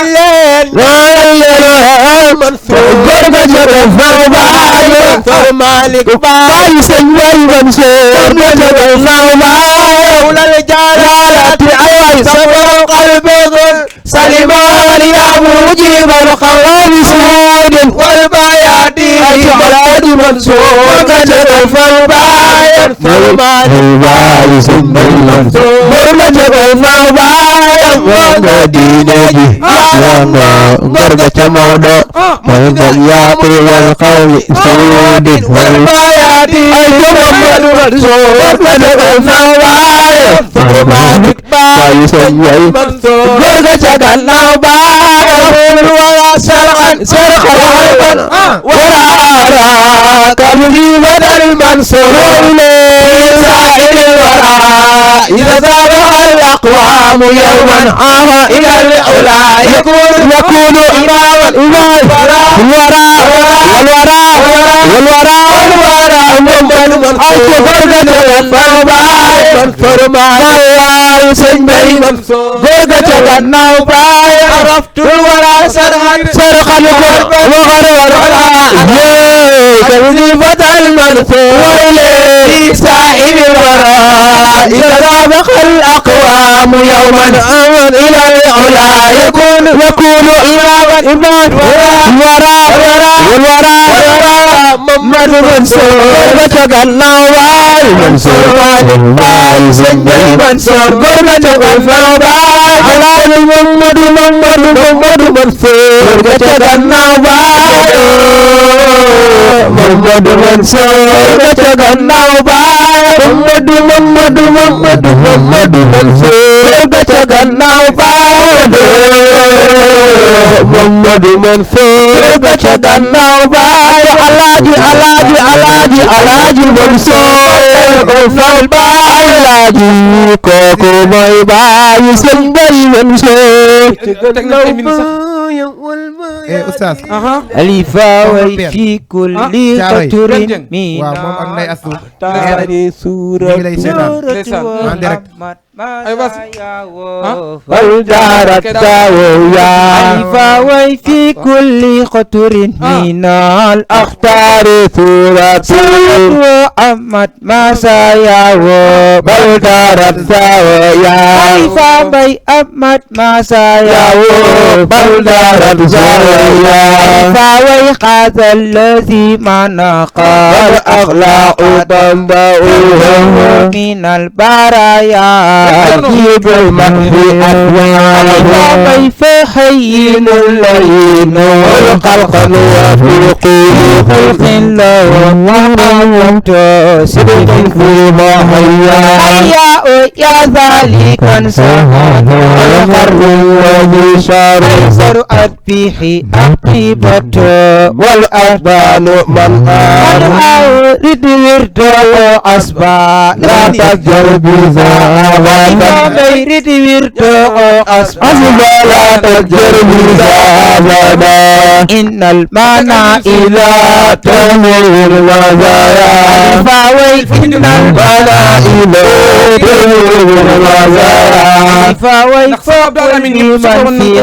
منصور قدر الله باير برمانك باير سنبال منصور قدر الله باير ولا الجلالة عيال صبر قلبه سلمان يا مجيب الخوان سود والبيادي بلاد منصور قدر فالباير ثمان الباير ثم المنصور قدر فالباير ومدينة وانا قربة موضوع من الياقي والقول سود والبيادي محمد منصور قدر فالباير ثمان باير ثم المنصور قربة الله باير ولا سرقا ولا أراك مجيبا المنصور سائل الورى إذا ذابح الأقوام يوما إلى العلا يكون إماما والورى محمد منصور فرقة منصور معي سنبي منصور فرقة النوباي عرفت الورى سرقا كذبة المنصور في سائل الورى إذا ذابح الأقوام يوما إلى العلا يكون إماما والورى محمد منصور وتقلنا واي منصور واي سنبي منصور قربة الفوضى على محمد منصور وتقلنا واي محمد منصور وتقلنا واي محمد منصور وتقلنا واي محمد منصور وتقلنا واي alaaji Mansour fal baay alaaji kooku mooy baay sëñ Bay Mansour oustaz alifa way fi kulli qaturin min waaw moom ak Ndeye Astou taari ñu ngi lay seetaan en direct alifa way fi kulli qaturin min al akhtar suratu Ahmad Masayawo Baldarat Zawaya Khalifa Mbay Ahmad Masayawo Baldarat Zawaya Fawai Khazal Lazi Manaqal Akhlaq Tamba'uhu Minal Baraya Jibul Mahdi Atwal Fawai Fahayyin Layin Khalqan wa Fiqi Khalqin Lawan وأنت صدق فيما هيا يا ذلك سهل الخر والبشر سرعت به عقيبة والأبان من أرد ورد وأصبع لا تجر بزاوة غير ورد وأصبع لا تجر بزاوة إن المعنى إلى تمر الوزايا فاوي إن البلاء الوزايا فاوي فوق من فيه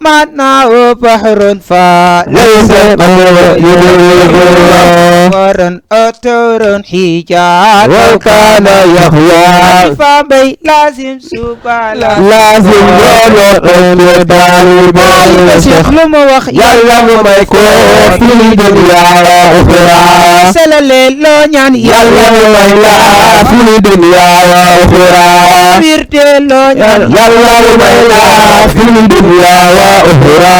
معناه بحر فليس قمر أطر حجاب وكان يخيا فبي لازم سبالا لازم يلو دالي شيخ لموخ يلا ميكون في دنيا وأخرى سلالي لو نيان يلا ميلا في دنيا وأخرى بيرتي لو نيان يلا ميلا في دنيا وأخرى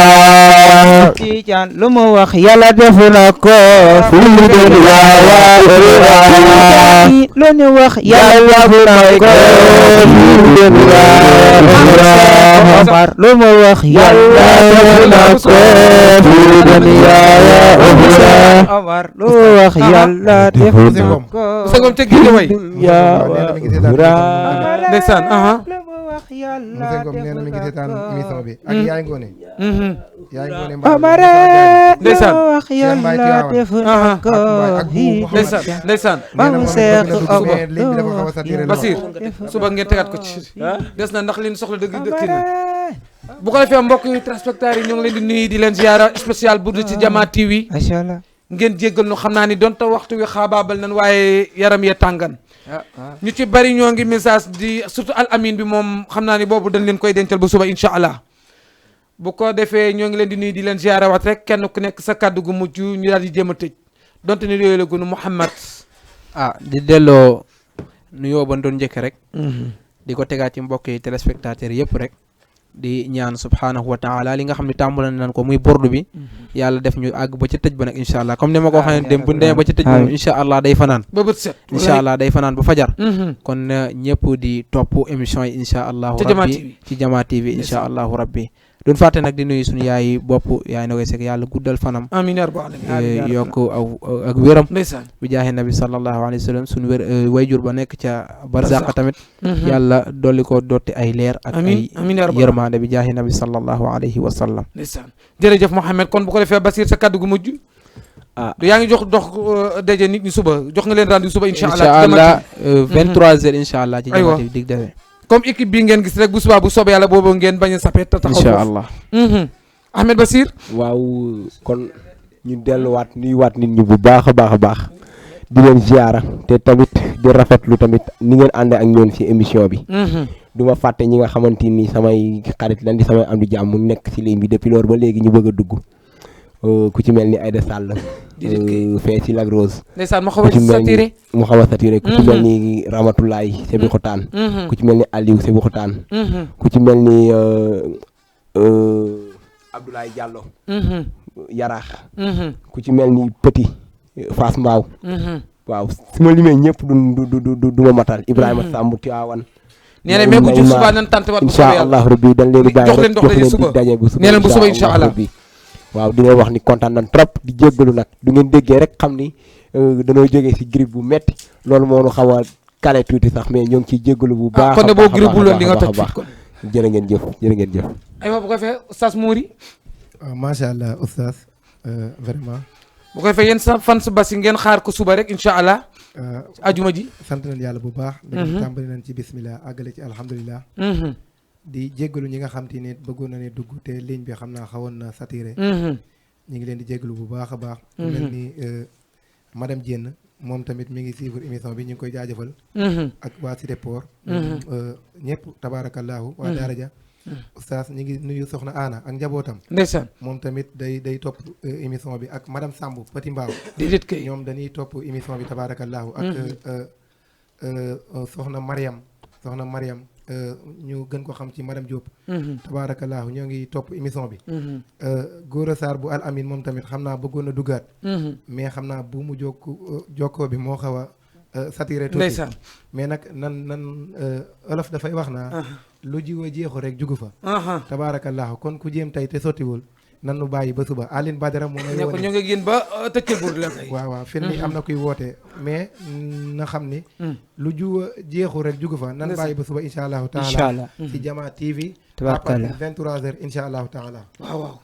تيجان لموخ يلا دفنكو في دنيا وأخرى لو نوخ يلا دفنكو في دنيا وأخرى lu ma wax yàlla def na ko fi dunya wa ukhra Omar lu wax yàlla def na ko segom te gi way ya wa ukhra ndeysaan lu ma wax yàlla def nee na mi ngi seetaan émission bi ak yaay ngoone Omar ndeysaan lu wax yàlla def na ko ndeysaan maam Seex Basir suba ngeen tegaat ko ci des na ndax li ñu soxla dëgg dëkk na bu ko defee mbokk yi téléspectateurs yi ñoo ngi leen di nuyu di leen ziara spécial Burdu ci Jama TV macha allah ngeen jéggal nu xam naa ni donte waxtu wi xaabaabal nan waaye yaram ya tàngan ñu ci bari ñoo ngi message di surtout al amin bi moom xam naa ni boobu dañ leen koy dencal bu suba incha allah bu ko defee ñoo ngi leen di nuyu di leen ziara wat rek kenn ku nekk sa kàddu gu mujj ñu daal di jéem a tëj donte ni yooyu la gënu Mouhamed di delloo nuyoo ba doon njëkk rek di ko tegaat ci mbokk yi téléspectateurs yëpp rek di ñaan subhanahu wa taala li nga xam ne tàmbale nañ ko muy bordu bi yàlla def ñu àgg ba ca tëj ba nag incha allah comme ni ma ko waxee dem bu demee ba ca tëj ba moom incha allah day fanaan ba bët set incha allah day fanaan ba fajar kon ñëpp di topp émission yi incha allahu rabbi ci Jama TV incha allahu rabbi duñ fàtte nag di nuyu suñu yaay bopp yaay na koy sekk yàlla guddal fanam amiin yaa rabbal aalamiin yokk ak wéram ndeysaan bi jaaxe nabi sallallahu alayhi wa sallam suñu wér wayjur ba nekk ca barzaq tamit yàlla dolli ko dotti ay leer ak ay yërmande bi jaaxe nabi sallallahu alayhi wa sallam ndeysaan jërëjëf Mouhamed kon bu ko defee Basir sa kaddu gu mujj yaa ngi jox dox daje nit ñi suba jox nga leen rendez-vous suba incha allah 23h incha allah ci Jama TV dig defee comme équipe bi ngeen gis rek bu subaa bu soobee yàlla boobu ngeen bañ a sapé taxaw incha allah Ahmed Basir waaw kon ñu delluwaat nuyuwaat nit ñi bu baax a baax a baax di leen ziara te tamit di rafetlu tamit ni ngeen ànd ak ñoon ci émission bi du ma fàtte ñi nga xamante ni samay xarit lan di samay am di jàmm mu nekk ci ligne bi depuis loolu ba léegi ñu bëgg a dugg ku ci mel ni Aïda Sall fee ci Lac Rose ndeysaan mu xaw a saturé ku ci mel ni Ramatoulaye Sébi Xotaan ku ci mel ni Aliou Sébi Xotaan ku ci mel ni Abdoulaye Diallo Yaraax ku ci mel ni Petit Fass Mbaaw waaw su ma limee ñëpp du ma matal Ibrahima Samb Tiwaawan nee na mais bu ci suba nan tante wat bu soobee incha allah rabbi dañ leen di bàyyi rek jox leen di daje bu suba nee na bu suba incha allah waaw di leen wax ni kontaan nañ trop di jéggalu nag du ngeen déggee rek xam ni dañoo jógee si grippe bu metti loolu moo ñu xaw a kale tuuti sax mais ñoo ngi ciy jéggalu bu baax kon ne boo grippe bu loon di nga toj fit kon jërë ngeen jëf jërë ngeen jëf aywa bu ko fee oustaz Mouri macha allah oustaz vraiment bu ko fee yéen sa fan su basi ngeen xaar ko suba rek incha allah ajuma ji sant nañ yàlla bu baax dañu tàmbali nañ ci bismillah àggale ci alhamdulilah di jéggalu ñi nga xam te ne bëggoon na ne dugg te ligne bi xam naa xawoon na saturé. ñu ngi leen di jéggalu bu baax a baax. mel ni madame Diène moom tamit mi ngi suivre émission bi ñu ngi koy jaajëfal. ak waa Cité Port. ñëpp tabaarakallaahu waa Daaraja. oustaz ñu ngi nuyu soxna Aana ak njabootam. ndeysaan moom tamit day topp émission bi ak madame Samb Petit Mbaaw. déedéet kay ñoom dañuy topp émission bi tabaarakallaahu ak soxna Mariam ñu gën ko xam ci madame Diop. tabaarakallaahu ñoo ngi topp émission bi. Gora Sarr bu Al Amin moom tamit xam naa bëggoon na duggaat. mais xam naa bu mu jokkoo bi moo xaw a saturé tuuti. ndeysaan mais nag nan olof dafay wax naa. lu jiw a jeexu rek jugu fa. tabaarakallaahu kon ku jéem tey te sottiwul nan nu bàyyi ba suba Aline Badara moom ne ko ñu ngi génn ba tëccal buur la kay. waaw fi ni am na kuy woote mais na xam ni. lu jiw a jeexu rek jugu fa nan bàyyi ba suba incha allahu taala. ci Jama TV. tabaarkalla 23h incha allahu taala. waaw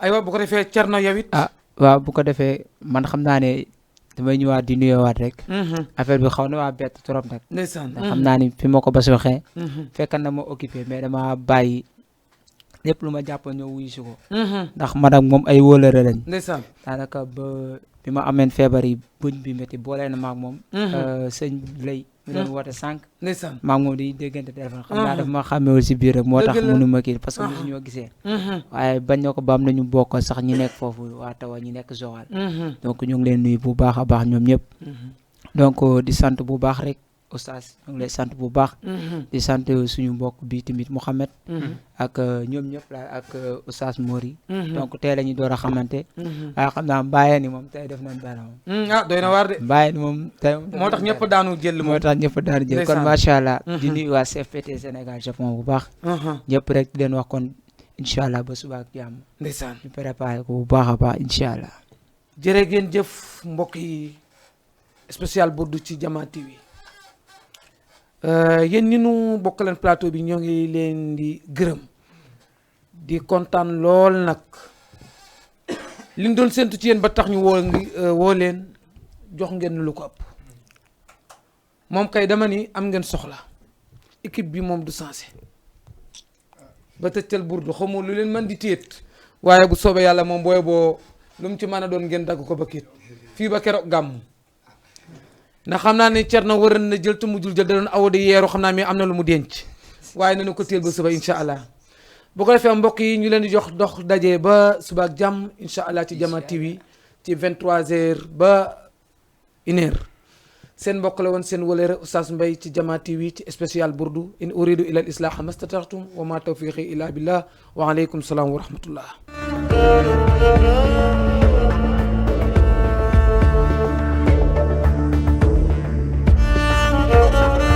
aywa bu ko defee Thierno yow it. waaw bu ko defee man xam naa ne damay ñëwaat di nuyoowaat rek. affaire bi xaw na waa bett trop nag. ndeysaan ndax xam naa ni fi ma ko bas waxee. fekk na ma occupé mais dama bàyyi lépp lu ma jàppoon ñëw wuyu si ko. ndax man ak moom ay wóolare lañ. ndeysaan daanaka ba bi ma ameen feebar yi buñ bi métti boole na maag moom. sëñ lay mu doon woote sànq. ndeysaan maag moom di déggante téléphone. xam naa dafa ma xàmmewul si biir rek moo tax mënu ma kii parce que mosu ñoo gisee. waaye bañ na ko ba am nañu bokk sax ñi nekk foofu waa Tawa ñi nekk Joal. donc ñu ngi leen nuyu bu baax a baax ñoom ñëpp. donc di sant bu baax rek oustaz ñu ngi lay sant bu baax. di sant suñu mbokk bi tamit Mouhamed. ak ñoom ñëpp la ak oustaz Mori. donc tey la ñu door a xamante. waaye xam naa Mbaye ni moom tey def nañ dara moom. doy na waar de. Mbaye ni moom tey moo tax ñëpp daanu jël moom moo tax ñëpp daanu jël kon macha allah. di nuyu waa CFPT Sénégal Japon bu baax. ñëpp rek di leen wax kon incha allah ba suba ak jàmm. ndeysaan ñu préparé ko bu baax a baax incha allah. jërë ngeen jëf mbokk yi spécial Bourd ci Jama TV. yéen ñi nu bokk leen plateau bi ñoo ngi leen di gërëm di kontaan lool nag li ñu doon séntu ci yéen ba tax ñu woo leen jox ngeen lu ko ëpp moom kay dama ni am ngeen soxla équipe bi moom du sensé ba tëccal Bourd xamoo lu leen mën di téet waaye bu soobee yàlla moom booy boo lu mu ci mën a doon ngeen dagg ko ba kiit fii ba keroog gàmm ndax xam naa ne Thierno waroon na jël te mujjul jël da doon awo di yeeru xam naa mais am na lu mu denc waaye nañu ko téel ba suba incha allah bu ko defee mbokk yi ñu leen di jox dox daje ba suba ak jàmm incha allah ci Jama TV ci 23h ba 1h seen mbokk la woon seen wëlëre Oustaz Mbaye ci Jama TV ci spécial Bourd in uridu ila al islah mastata'tum wa ma tawfiqi illa billah wa alaykum salaam wa rahmatullah